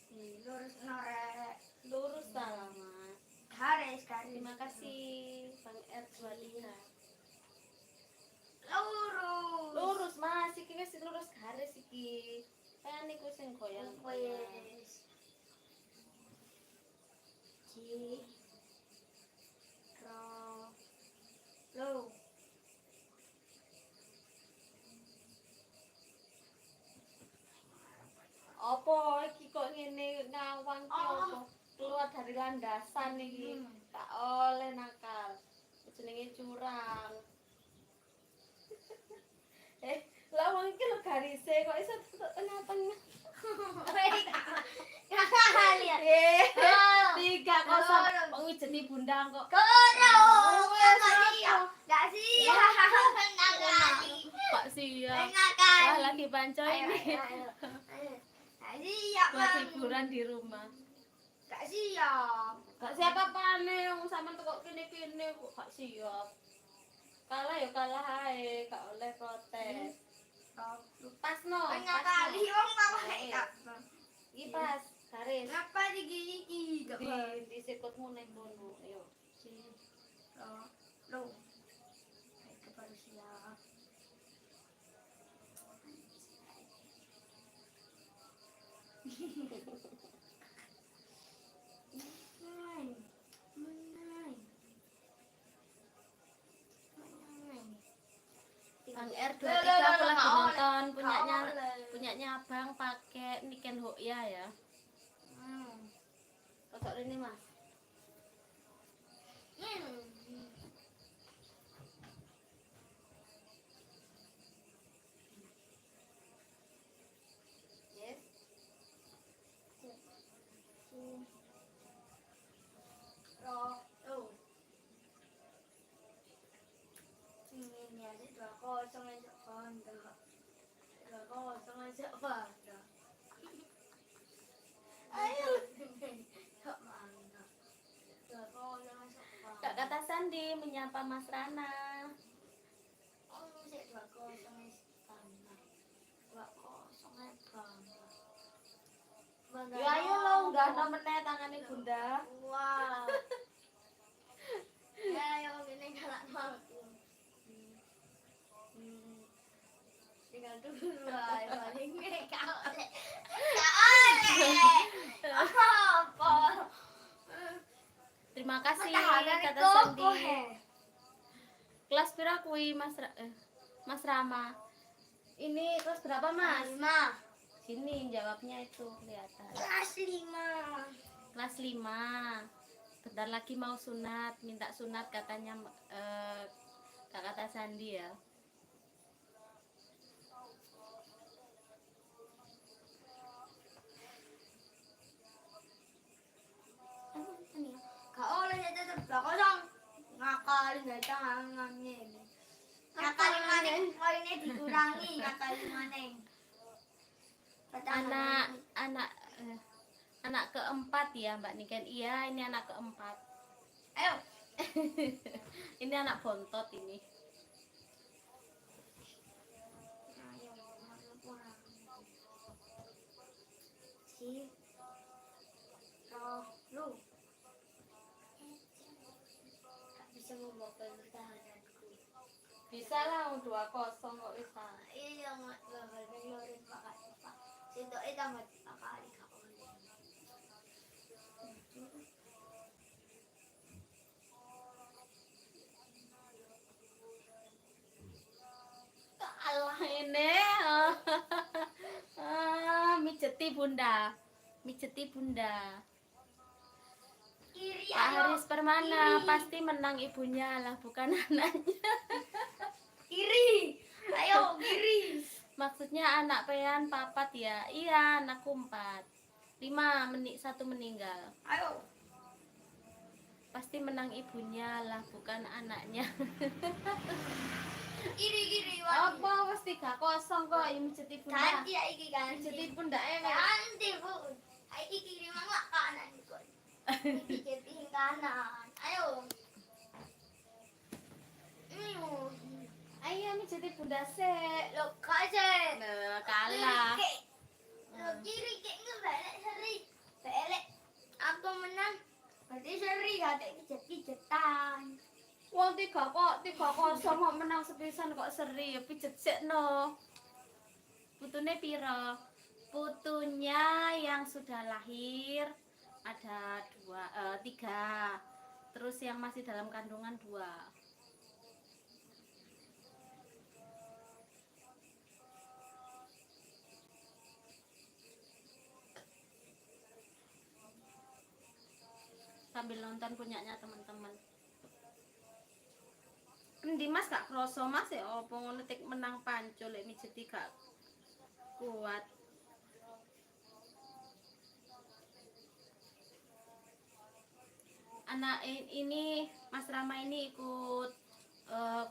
S2: Si lurus norek.
S1: Lurus salah, Mas.
S2: Garis garis.
S1: Terima kasih, Bang R23.
S2: Lurus.
S1: Lurus, Mas. Iki wis lurus garis iki. Kayak niku sing goyang.
S2: Wes. Ci. Ro. Lo.
S1: Apa iki kok ngene ngawang ki
S2: Oh.
S1: apa? Keluar dari landasan iki. Tak oleh nakal. Jenenge curang. Eh, lah wong iki lho garise kok iso tengah-tengah.
S2: Lihat.
S1: Eh, 3-0. Wong jenenge bunda kok.
S2: Kurang.
S1: Wes,
S2: Gak siap. Gak siap. Nakali.
S1: Pak siap.
S2: Nakali.
S1: Wah, lagi panco
S2: Ayo,
S1: ini.
S2: ayo, ayo. Ayo. Gak siap,
S1: Buat
S2: Bang.
S1: hiburan di rumah.
S2: Gak siap.
S1: Gak siap apane wong sampean kok kene-kene kok gak siap. Kalah ya kalah ae, gak oleh protes. Pas no.
S2: Nakali wong pakai.
S1: Iki pas, garis.
S2: Kenapa iki iki? Gak
S1: Di sikutmu ning kono. Ayo.
S2: Si. Lo. Lo. Baik, baru siap. Menang. Menang. Menang.
S1: Bang R23 aku lagi nonton punyanya punyanya Abang pakai Niken Hoya ya. Kosok ini, Mas. Yes.
S2: Si. Ro. Lo. Ini ada 2-0 aja bangga. 2-0 aja bangga. Ayo. Kok bangga. 2-0 aja bangga.
S1: Kak kata Sandi menyapa Mas Rana.
S2: Oh, sik 2-0 aja bangga. 2-0 aja bangga. Bangga.
S1: Ya ayo lo enggak ada meneh tangane Bunda.
S2: Wow. Ya, ayo ngene galak aku. Tinggal turu ae paling gak oleh. Gak oleh. Apa?
S1: Terima kasih
S2: Pertahanan
S1: kata
S2: kokoh,
S1: Sandi.
S2: he.
S1: Kelas berapa kuwi Mas Rama? Ini kelas berapa, Mas?
S2: 5.
S1: Sini jawabnya itu kelihatan.
S2: Kelas 5.
S1: Kelas 5. Bentar lagi mau sunat, minta sunat katanya Kak kata Sandi ya.
S2: Gak oleh ya tetep 2-0. Ngakali nggak tangan ngene. Ngakali. Poinnya dikurangi kata maneng.
S1: Anak anak eh, anak keempat ya, Mbak Niken. Iya, ini anak keempat.
S2: Ayo.
S1: Ini anak bontot ini.
S2: Ayo, si roh lu gak bisa membobol pertahananku.
S1: Bisa lah, 2-0 kok bisa.
S2: Iya, nggak bakal ngeluarin pak pak. Sintoke tambah tiga kali gak oleh.
S1: Kalah ini. Ah, mijeti Bunda. Mijeti Bunda.
S2: Kiri
S1: Pak
S2: ayo.
S1: Haris Permana pasti menang ibunya lah, bukan anaknya.
S2: Kiri. Ayo kiri.
S1: Maksudnya anak pean papat ya? Iya, anakku empat. Lima menik satu meninggal.
S2: Ayo.
S1: Pasti menang ibunya lah, bukan anaknya.
S2: Kiri kiri wani.
S1: Apa wis 3-0 kok ya mijeti Bunda.
S2: Ganti ya iki ganti.
S1: Mijeti Bunda eh.
S2: Ganti bu. Iki kiri mang lak kanan kok. Iki kanan. Ayo. Hmm.
S1: Ayo mijeti Bunda sek.
S2: Lo kaset.
S1: Nah, kalah.
S2: Lo kiri kek ngebalik seri. Balik. Aku menang. Berarti seri gak ada pijet-pijetan.
S1: Wong tiga kok, 3-0 kok menang sepisan kok seri ya pijet no. Putune piro? Putunya yang sudah lahir ada dua, tiga. Terus yang masih dalam kandungan dua. Sambil nonton punyanya teman-teman. Endi Mas gak kroso Mas ya opo ngono tik menang pancol lek mijeti gak kuat. Anak ini Mas Rama ini ikut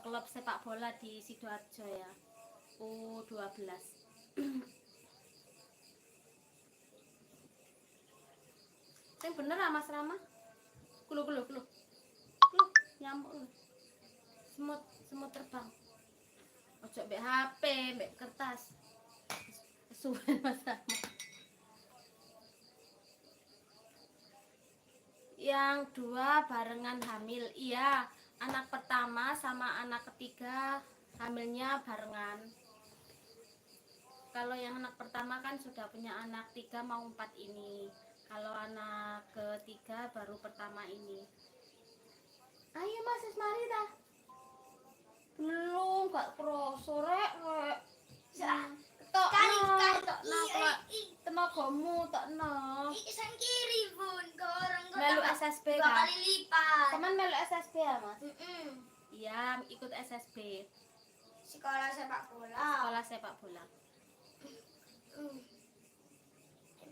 S1: klub sepak bola di Sidoarjo ya. U12. Sing bener ah Mas Rama? Kulu kulu kulu. Kulu nyamuk lu. Semut, semut terbang. Ojo mbek HP, mbek kertas. Suwen Mas Rama. Yang dua barengan hamil. Iya, anak pertama sama anak ketiga hamilnya barengan. Kalau yang anak pertama kan sudah punya anak tiga mau empat ini. Kalau anak ketiga baru pertama ini. Ayo Mas, wis mari ta? Belum, gak kroso rek, rek. Tok
S2: Kali
S1: no,
S2: kali
S1: tok no, kok tenagamu tok no.
S2: Iki sang kiri bun, ke orang kok
S1: Melu
S2: tambah
S1: SSB
S2: dua
S1: kan?
S2: kali lipat.
S1: Teman melu SSB ya, Mas?
S2: Mm-mm.
S1: Iya, ikut SSB,
S2: Sekolah sepak bola.
S1: sekolah sepak bola.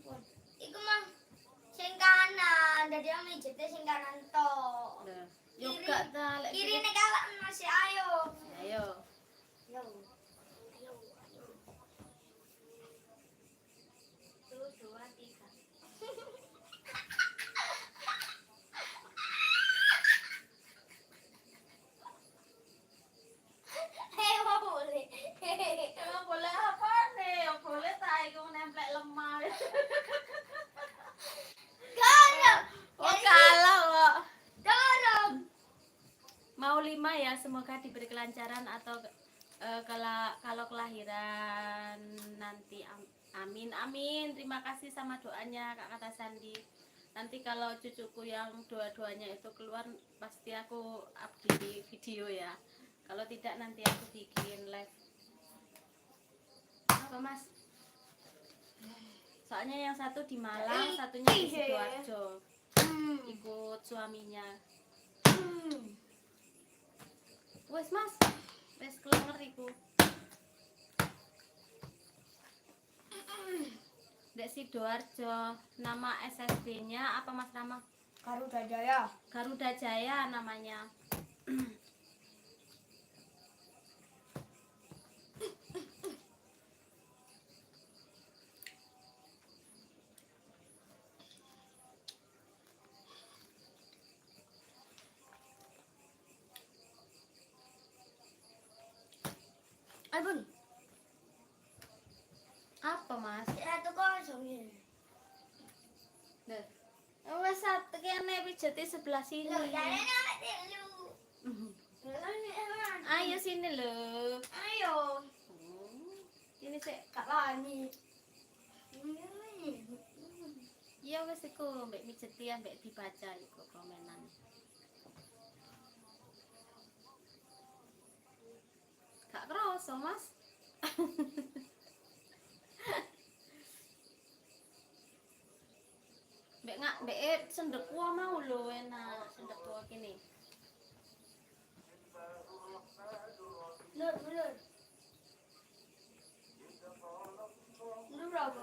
S2: Bun. Iku mah sing kanan, dadi yang mijete sing kanan tok.
S1: Nah, yo
S2: Kiri.
S1: gak ta lek
S2: Kiri nek kalah masih ayo.
S1: Ayo.
S2: Ayo. Ayo, ayo.
S1: Satu, dua, tiga.
S2: Hei, mau boleh.
S1: Emang boleh apa nih? Yang boleh tak iku nemplek lemah.
S2: Dorong.
S1: Oh, kalah kok.
S2: Dorong.
S1: Mau lima ya, semoga diberi kelancaran atau kalau kalau kelahiran nanti amin amin. Terima kasih sama doanya Kak Kata Sandi. Nanti kalau cucuku yang dua-duanya itu keluar pasti aku up di video ya. Kalau tidak nanti aku bikin live. Apa Mas? Soalnya yang satu di Malang, satunya di Sidoarjo. Ikut suaminya. Wes Mas, wes kelenger iku. Dek Sidoarjo, nama SSB-nya apa Mas Rama?
S2: Garuda Jaya.
S1: Garuda Jaya namanya.
S2: Bun.
S1: Apa, Mas?
S2: 1-0 ya.
S1: Duh. Wes satu kene pijeti sebelah sini.
S2: Loh, jarene awake telu.
S1: Ayo sini loh.
S2: Ayo.
S1: Ini sik.
S2: Gak wani.
S1: Iya wis iku mbek mijeti ambek dibaca iku komenan. Gak kerasa, Mas. Mbek ngak mbek sendek kuah mau lho enak sendek kuah kene.
S2: Lur, lur. Lur apa?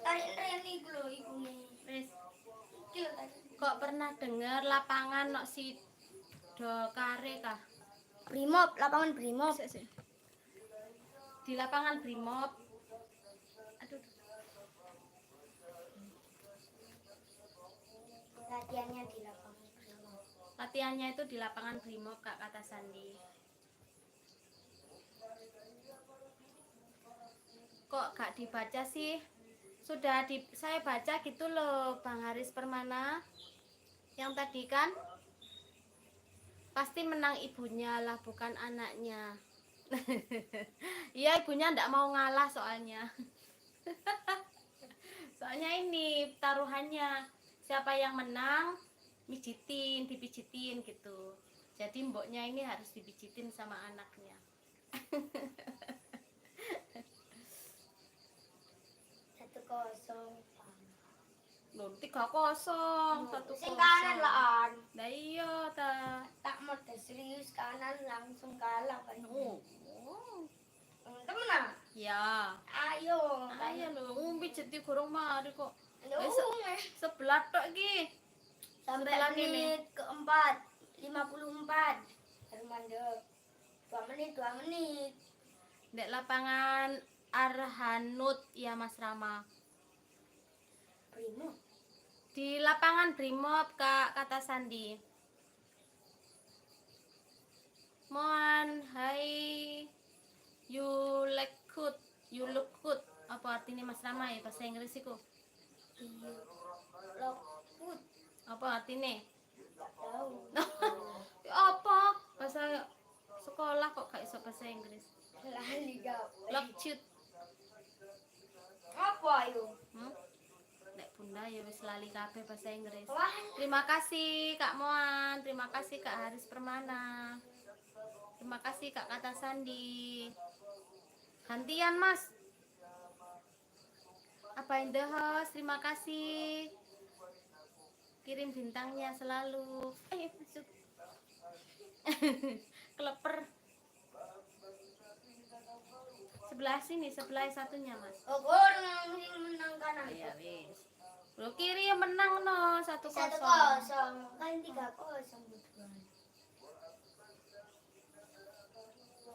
S2: Tarik rene iku lho iku nih.
S1: Wis,
S2: Iki lho tarik.
S1: kok pernah dengar lapangan nok Sidokare kah?
S2: Brimob, lapangan Brimob.
S1: Sik, sik. Di lapangan Brimob. Aduh,
S2: Latihannya di lapangan Brimob.
S1: latihannya itu di lapangan Brimob, Kak, kata Sandi. Kok gak dibaca sih? Sudah di, saya baca gitu loh, Bang Haris Permana. Yang tadi kan pasti menang ibunya lah, bukan anaknya. Iya, ibunya ndak mau ngalah soalnya. Soalnya ini taruhannya siapa yang menang mijitin, dipijitin gitu. Jadi mboknya ini harus dipijitin sama anaknya.
S2: 1-0.
S1: Loh, 3-0, 1
S2: Sing kanan lah an.
S1: Lah iya ta.
S2: Tak mode serius kanan langsung kalah kan.
S1: Oh.
S2: Temenan.
S1: Ya.
S2: Ayo.
S1: Ayo lho, ngpijeti gorong mari kok.
S2: Lho,
S1: Wis, sebelah tok iki.
S2: sampai
S1: sebelah kene.
S2: menit keempat, 54. Baru mandek. 2 menit, 2 menit.
S1: Ndek lapangan Arhanud ya Mas Rama.
S2: Brimob.
S1: Di lapangan Brimob, Kak, kata Sandi. Mohan, hai. You look good, you look good. Apa artinya Mas Rama ya bahasa Inggris iku?
S2: Iya. Look good.
S1: Apa artinya?
S2: Gak tahu.
S1: Ya apa? Bahasa sekolah kok gak iso bahasa Inggris.
S2: Lali gak.
S1: Look cute.
S2: Apa ayo?
S1: Hmm? Nek bunda ya wis lali kabeh bahasa Inggris.
S2: Wah,
S1: Terima kasih Kak Moan, terima kasih Kak Haris Permana. Terima kasih Kak Kata Sandi. Gantian Mas. Apa in the house? Terima kasih. Kirim bintangnya selalu. Eh, masuk. Kleper. Sebelah sini, sebelah satunya, Mas.
S2: Oh, orang sing menang kanan.
S1: Iya, wis. Lo kiri yang menang no, satu
S2: Satu
S1: kosong.
S2: kosong, kan 3-0 berdua.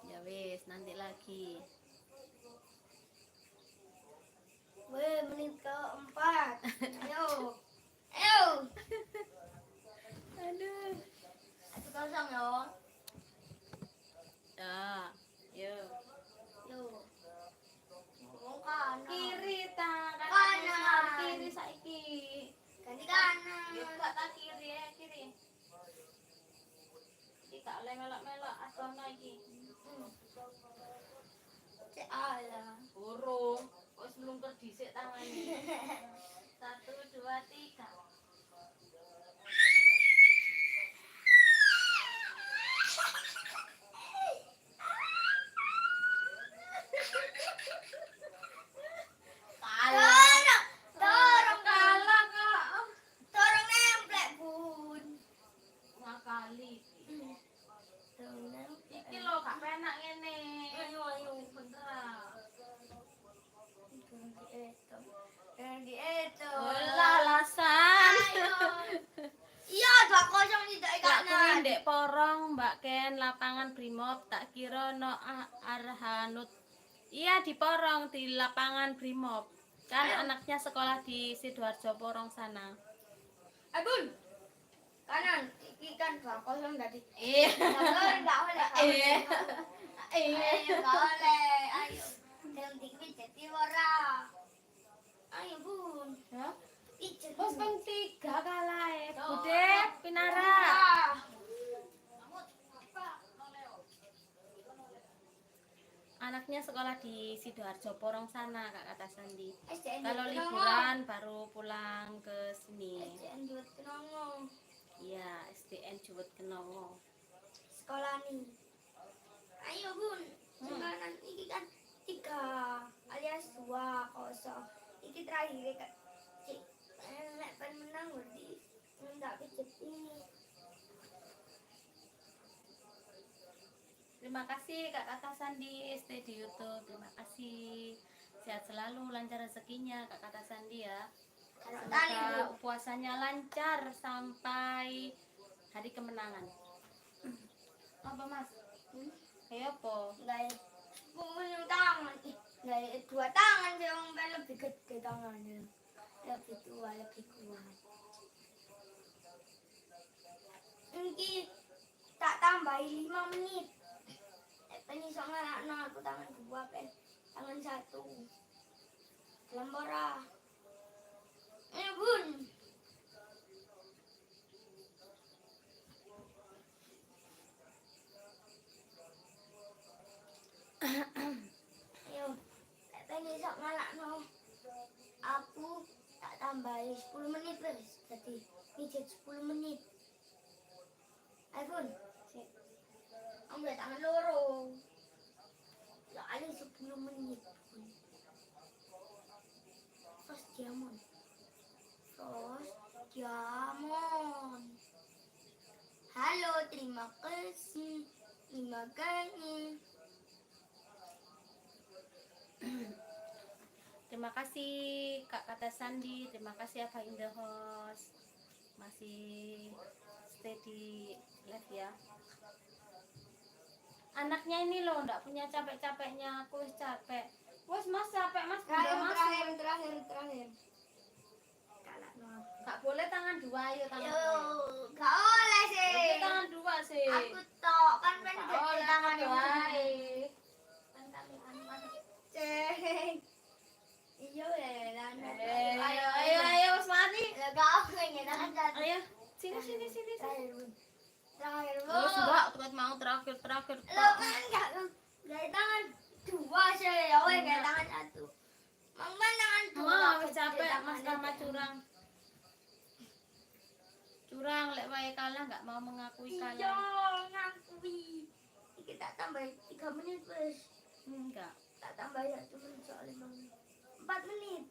S1: Ya wis, nanti lagi.
S2: Weh, menit keempat. Ayo. Ayo.
S1: Aduh.
S2: 1-0 yo.
S1: Ya, yo.
S2: Yo. Ngomong kanan.
S1: Kiri ta,
S2: Kanan.
S1: Kiri saiki.
S2: Ganti kanan.
S1: Yo gak ta kiri ya, kiri. Iki gak oleh melok-melok adono iki.
S2: Cek ala.
S1: Burung, wis mlungker dhisik tangane. 1, 2, 3. Kalah.
S2: Dorong, dorong,
S1: Kalah kok.
S2: dorong nemplek, Bun.
S1: Ngakali.
S2: Dorong nemplek.
S1: Iki lho gak penak ngene.
S2: Ayo, ayo.
S1: Bener. Ah.
S2: Dorong diitung. Dorong diitung.
S1: Olah alasan.
S2: Ayo. Iya, 2-0 tidak
S1: Lak kuwi
S2: kanan.
S1: ndek Porong, Mbak Ken, lapangan Brimob, tak kira no Arhanud. Iya di Porong di lapangan Brimob. Kan anaknya sekolah di Sidoarjo Porong sana.
S2: Abun. Kanan, iki kan 2-0 tadi.
S1: Iya.
S2: Enggak boleh, enggak boleh.
S1: Iya. Iya.
S2: Ayo gak oleh. Ayo. Gelem dipijeti ora? Ayo, Bun.
S1: Hah?
S2: Pijet.
S1: Wes ping 3 kalah e.
S2: Yo.
S1: Bude pinara.
S2: Ah.
S1: Anaknya sekolah di Sidoarjo Porong sana, Kak kata Sandi.
S2: SDN
S1: Kalau
S2: Juwet
S1: liburan baru pulang ke sini.
S2: SDN Juwet Kenongo.
S1: Iya, SDN Juwet Kenongo.
S2: Sekolah nih. Ayo, Bun. Sekarang iki kan 3 alias 2-0. Iki terakhir kan. Cik, lek pen menang berarti ndak pijeti.
S1: Terima kasih Kak Kata Sandi, stay di YouTube. Terima kasih. Sehat selalu, lancar rezekinya Kak Kata Sandi ya.
S2: Kalau tali,
S1: Semoga
S2: Bun.
S1: puasanya lancar sampai hari kemenangan. Apa, Mas?
S2: Hmm?
S1: Ayo apa?
S2: Nggak punya tangan. Ih, nggak dua tangan sih, wong pengen lebih gede tangannya. Lebih tua, lebih kuat. Iki tak tambahi 5 menit. Nek pen iso ngalahno aku tangan dua, pen tangan satu. Gelem ora? Ayo, Bun. Ayo, nek pen iso ngalahno aku tak tambahi 10 menit wis. Dadi pijet 10 menit. Ayo, Bun. Sik. Ambil tangan loro. Soalnya 10 menit, Bun. Frost Diamond. Frost Diamond. Halo, terima kasih. Terima kasih.
S1: Terima kasih Kak Kata Sandi, terima kasih Abah in the house. Masih stay di live ya. Anaknya ini loh ndak punya capek-capeknya, aku wis capek. Wes Mas capek Mas, Bunda
S2: Terakhir,
S1: Mas.
S2: terakhir, terakhir, terakhir. Kalah no.
S1: Gak boleh tangan dua, ayo tangan
S2: Yo,
S1: dua.
S2: gak oleh sih.
S1: Oke, tangan dua sih.
S2: Aku tok kan pengen
S1: Gak
S2: gede
S1: oleh
S2: tangan
S1: tangan dua.
S2: Cek. Iya ya, tangan.
S1: Eh, ayo, ayo, ayo, wis mati.
S2: Ya gak oleh ya tangan satu.
S1: Ayo, sini, sini, sini, sini.
S2: Terakhir, Bun. Terakhir, Bun.
S1: Terus enggak, kuat mau terakhir, terakhir.
S2: Lo kan enggak gak tangan dua sih, ya weh gak tangan satu. Mang man tangan dua.
S1: Wah, wis
S2: gede
S1: capek Mas
S2: tangannya.
S1: Rama curang. Curang lek wae kalah nggak mau mengakui
S2: Iya,
S1: kalah.
S2: ngakui. Iki tak tambah 3 menit wis.
S1: Enggak.
S2: Tak tambah 1 menit soalnya 5 menit. 4 menit.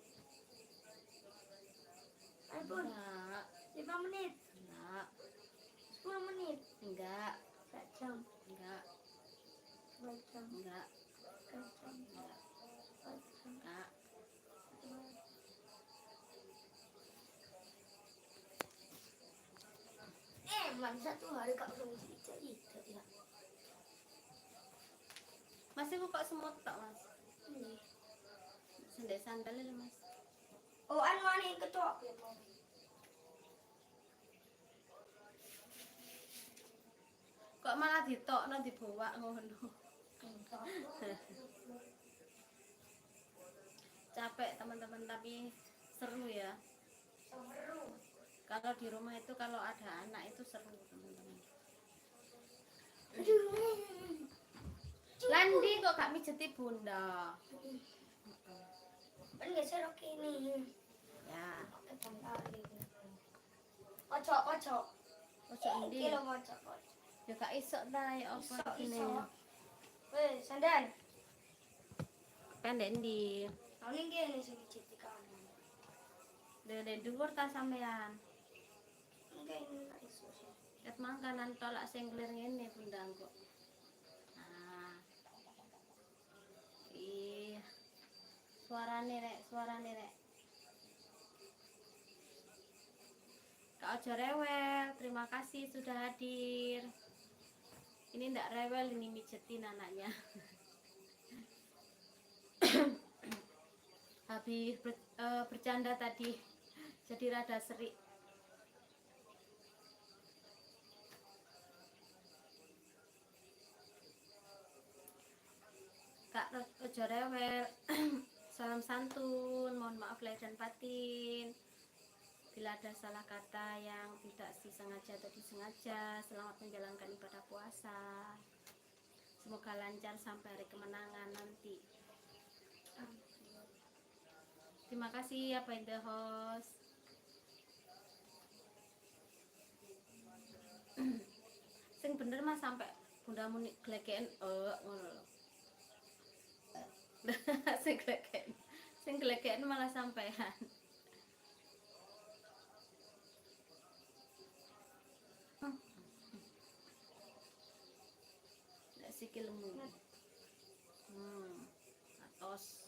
S2: Ayo, Bun,
S1: Enggak.
S2: 5 menit,
S1: Enggak.
S2: 10 menit,
S1: Enggak.
S2: 1 jam,
S1: Enggak.
S2: 2 jam,
S1: Enggak.
S2: 3 jam,
S1: Enggak.
S2: 4 jam,
S1: Enggak.
S2: 2. Emang satu hari gak usah itu ya.
S1: Mas iku kok semut tok, Mas?
S2: Iya.
S1: Sendek sandal lho, Mas.
S2: Oh, anu anu kecoa ya mau.
S1: Kok malah ditokno dibawa ngono. Capek teman-teman, tapi seru ya.
S2: Seru.
S1: Kalau di rumah itu kalau ada anak itu seru, teman-teman.
S2: Aduh.
S1: Landi kok gak mijeti Bunda?
S2: Kan geser kene.
S1: Ya,
S2: Oke, bantal iki. Pojok, pojok.
S1: pojok endi?
S2: Iki lho pojok, pojok.
S1: Ya gak iso ta ya apa
S2: Iso,
S1: gini.
S2: iso. Weh, sandal.
S1: Pendek endi?
S2: Nah, ning kene sing mijeti kanan.
S1: Dene dhuwur ta sampean?
S2: Mungkin gak iso sih.
S1: Ket mangkanan tolak sing clear ngene Bunda kok. Nah. Ih. Suarane rek, suarane rek. Kak Ojo rewel, terima kasih sudah hadir. Ini ndak rewel, ini mijetin anaknya. Habis bercanda tadi, jadi rada serik. Kak, ojo rewel. Salam santun, mohon maaf lahir dan batin. Bila ada salah kata yang tidak disengaja atau disengaja, selamat menjalankan ibadah puasa. Semoga lancar sampai hari kemenangan nanti. Terima kasih ya in the host. Sing bener Mas, sampai bunda muni glegeken ngono lho. Sing glegeken. Sing glegeken malah sampean. Nek sikilmu. Atos.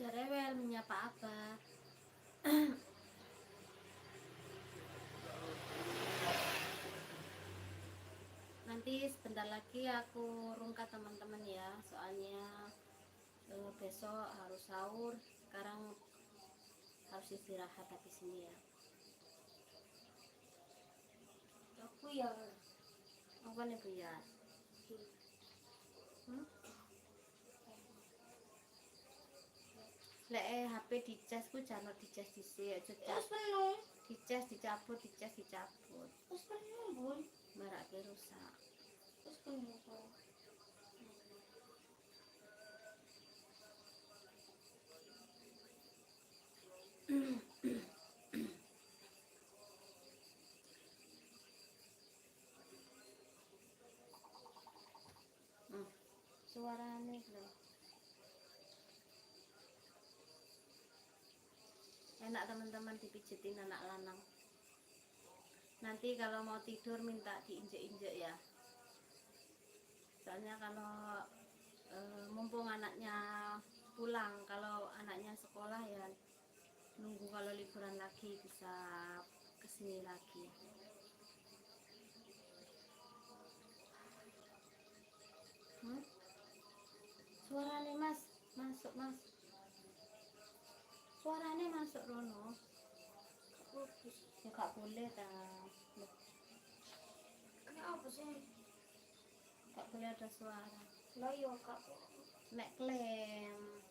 S1: Rewel menyapa Abah. Nanti sebentar lagi aku rungkat teman-teman ya, soalnya besok harus sahur, sekarang harus istirahat habis ini ya.
S2: Aku ya.
S1: Apa nih, Bu ya? Hmm? Lek HP dicas ku jangan dicas dhisik, aja
S2: Terus penuh.
S1: Dicas dicabut, dicas dicabut.
S2: Terus penuh, Bun.
S1: Marake rusak.
S2: Terus penuh kok.
S1: Suarane lho. Enak teman-teman dipijitin anak lanang. Nanti kalau mau tidur minta diinjek-injek ya. Soalnya kalau mumpung anaknya pulang, kalau anaknya sekolah ya nunggu kalau liburan lagi bisa kesini lagi. Hmm? Suarane Mas, masuk Mas. Suarane masuk rono. Ya gak boleh ta. Loh,
S2: Kenapa sih?
S1: gak boleh ada suara.
S2: Lah yo kak.
S1: Nek klaim.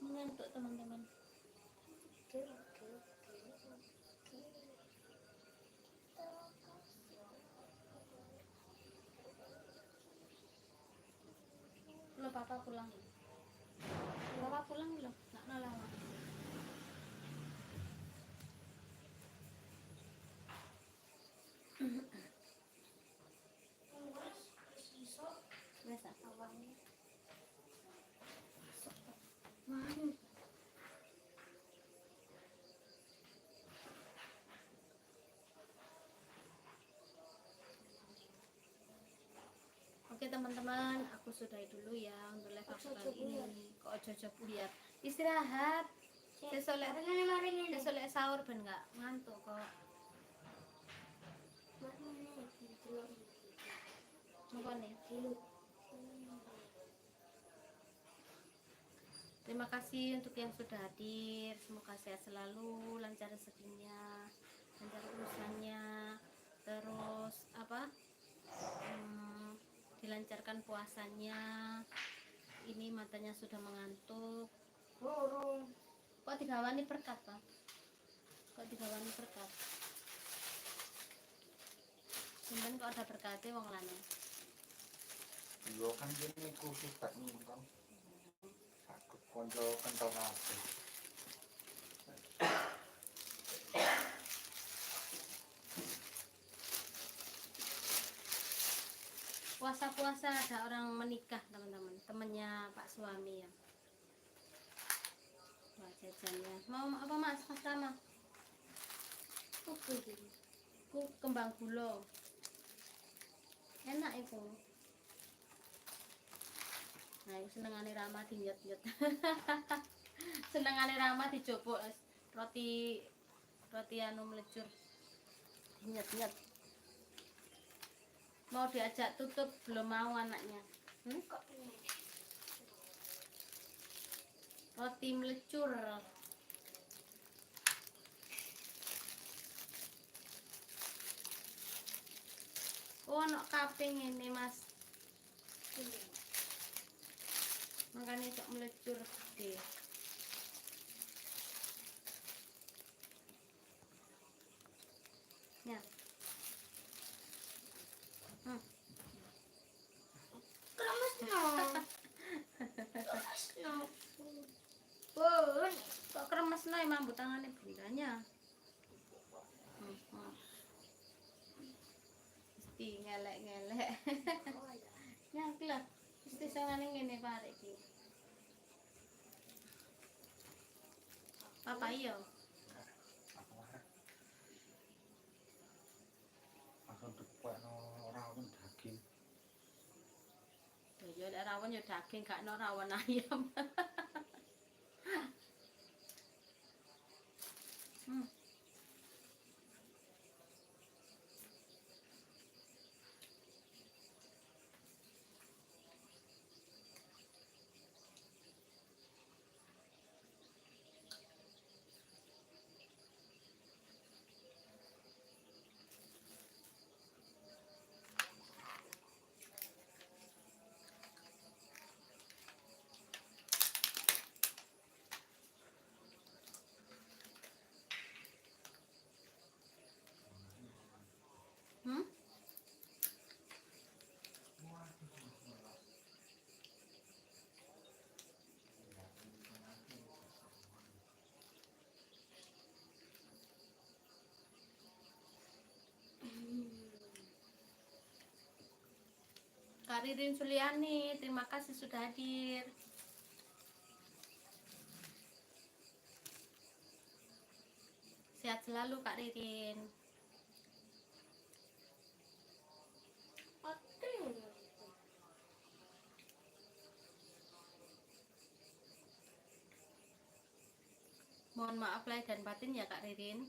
S1: Mengantuk teman-teman.
S2: Oke.
S1: Lo, papa pulang. Papa pulang loh, nak nolak.
S2: Wis iso
S1: Wes ah.
S2: awane.
S1: Mau. Oke teman-teman, aku sudahi dulu ya untuk live aku
S2: Ojo
S1: kali ini. Kok ojo buyar. Istirahat. Sesuk lek
S2: Mari mari ngene.
S1: sesuk lek sahur ben nggak ngantuk kok.
S2: Mari ngene iki delok iki.
S1: Apa nih?
S2: Dilut.
S1: Terima kasih untuk yang sudah hadir. Semoga sehat selalu, lancar rezekinya, lancar urusannya, terus apa? Dilancarkan puasanya. Ini matanya sudah mengantuk.
S2: Burung.
S1: Kok digawani berkat, Pak? Kok digawani berkat? Sampeyan kok ada berkatnya wong lanang.
S4: Iya kan kene khusus badminton. Sakit konco kental kabeh.
S1: Puasa-puasa ada orang menikah, teman-teman. Temennya Pak suami ya. Wah, Jajannya. Mau apa Mas? Mas Rama?
S2: Apa iki?
S1: Ku kembang gula. Enak iku. Nah, iku senengane Rama dinyet-nyet. Senengane Rama dijupuk roti roti anu melecur. Dinyet-nyet. Mau diajak tutup belum mau anaknya. Hmm?
S2: Kok ini?
S1: Roti melecur. Oh, ono kaping ini, Mas. Makanya kok melecur gede. Ya.
S2: Kremes no. Kremes no. Bun.
S1: Kok kremes no emang tangannya bundanya. Mesti ngelek-ngelek.
S2: Oh ya.
S1: Ya, iki lho. Mesti sangane ngene Pak iki. Papa iya.
S4: Aku marah. Langsung dikuekno rawon daging.
S1: Ya lek rawon ya daging gak ono rawon ayam. Hmm? Kak Ririn Suliani, terima kasih sudah hadir. Sehat selalu Kak Ririn.
S2: Oke.
S1: Mohon maaf lahir dan batin ya Kak Ririn.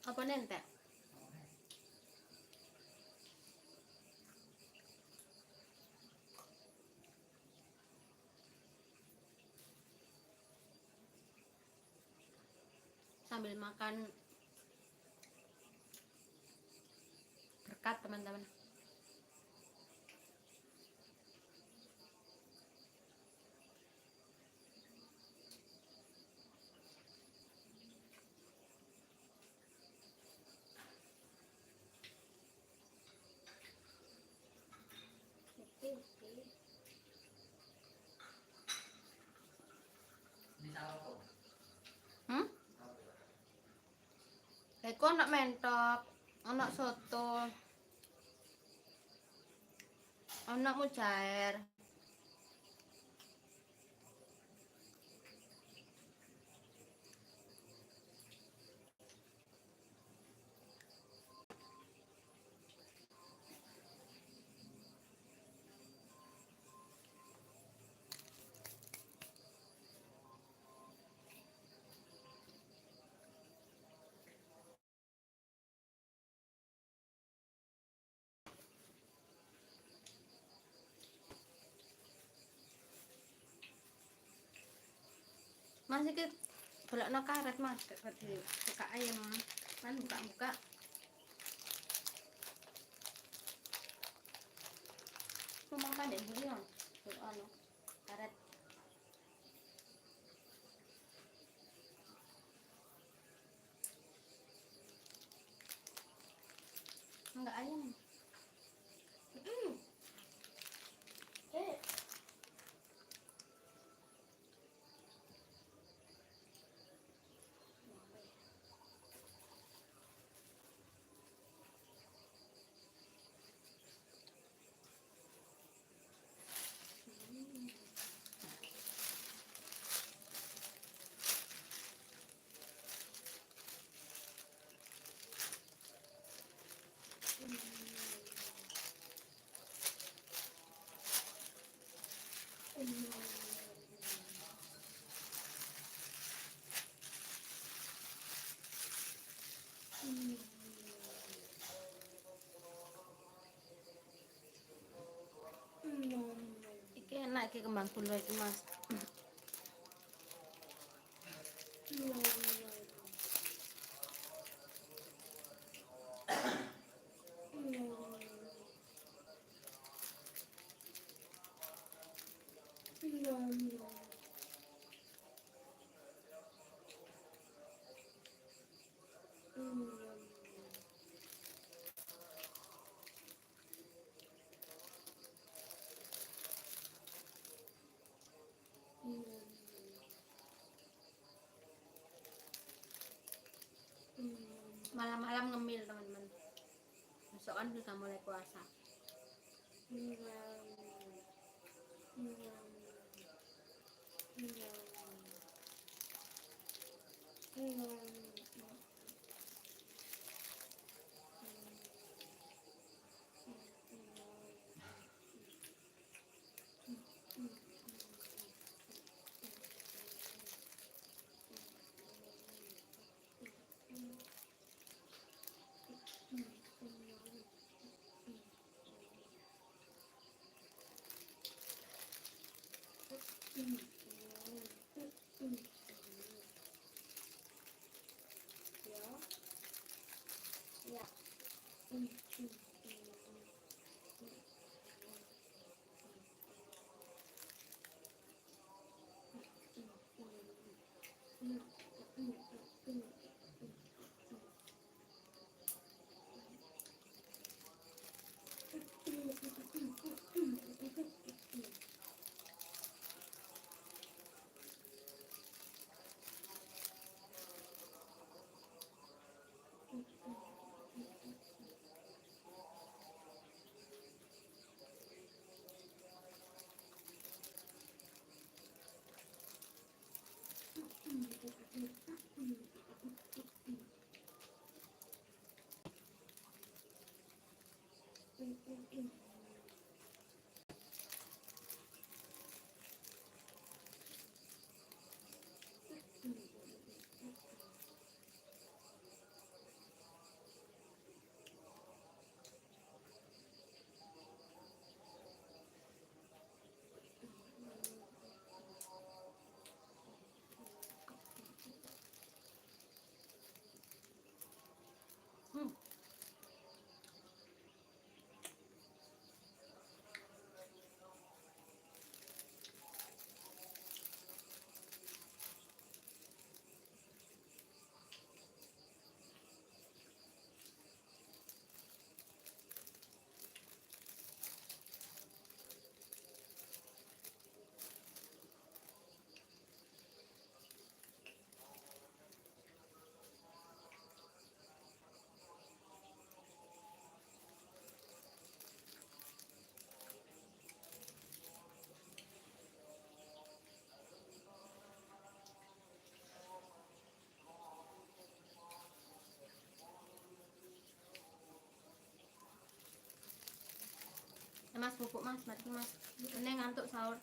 S1: Apa nentek? Sambil makan berkat teman-teman. Hmm? Lha iku ana mentok, ana soto, ana mujair. Mas iki golekno karet Mas, gak buka ayam. Kan buka-buka. Ku makan dek mburi yo. Ono karet. Enggak ayam.
S2: Eh,
S1: Enak iki kembang gula iki, Mas. Malam-malam ngemil, teman-teman. Besok kan sudah mulai puasa. Mas bubuk Mas, mari Mas. Ini ngantuk sahur.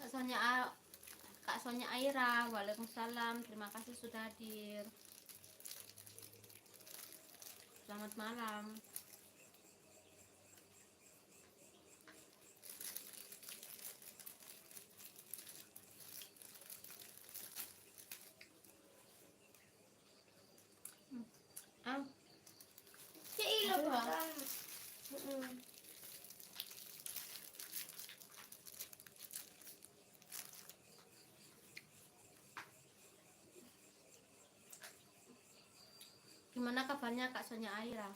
S1: Kak Sonya, Kak Sonya Aira, waalaikumsalam. Terima kasih sudah hadir. Selamat malam. Ah,
S2: Cek ilo
S1: Aduh, ah.
S2: kan. Heeh.
S1: Gimana kabarnya Kak Sonya Aira?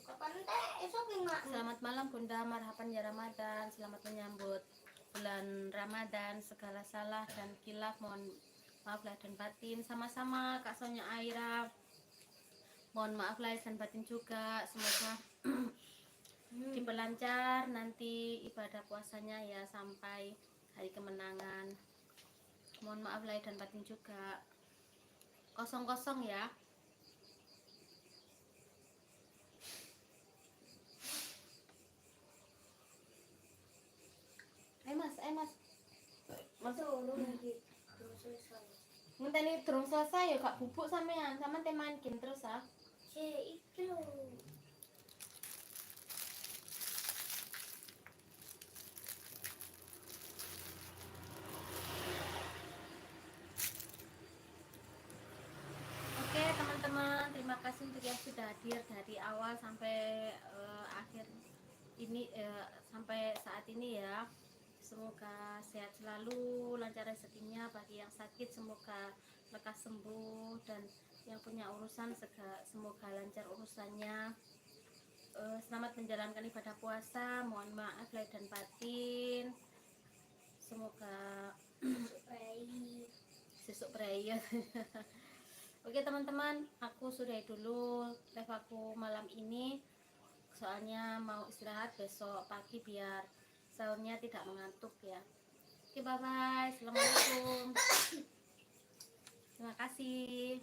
S2: Kapan teh esok enggak?
S1: Selamat malam, Bunda, marhaban ya Ramadan. Selamat menyambut bulan Ramadan. Segala salah dan khilaf mohon maaf lahir dan batin. Sama-sama, Kak Sonya Aira. Mohon maaf lahir dan batin juga. Semoga diperlancar nanti ibadah puasanya ya sampai hari kemenangan. Mohon maaf lahir dan batin juga. Kosong-kosong ya. Eh, Mas, eh, Mas.
S2: Mas urung iki. Belum selesai.
S1: Ngenteni durung selesai ya gak bubuk sampean, sampean te main game terus ah.
S2: Cek iki lho.
S1: Oke teman-teman, terima kasih untuk yang sudah hadir dari awal sampai akhir ini, sampai saat ini ya. Semoga sehat selalu, lancar rezekinya. Bagi yang sakit semoga lekas sembuh dan yang punya urusan semoga lancar urusannya. Selamat menjalankan ibadah puasa. Mohon maaf lahir dan batin. Semoga
S2: Baik.
S1: sesuk prei. Oke teman-teman, aku sudahi dulu live aku malam ini. Soalnya mau istirahat besok pagi biar sahurnya tidak mengantuk ya. Oke, bye bye. Assalamualaikum. Terima kasih.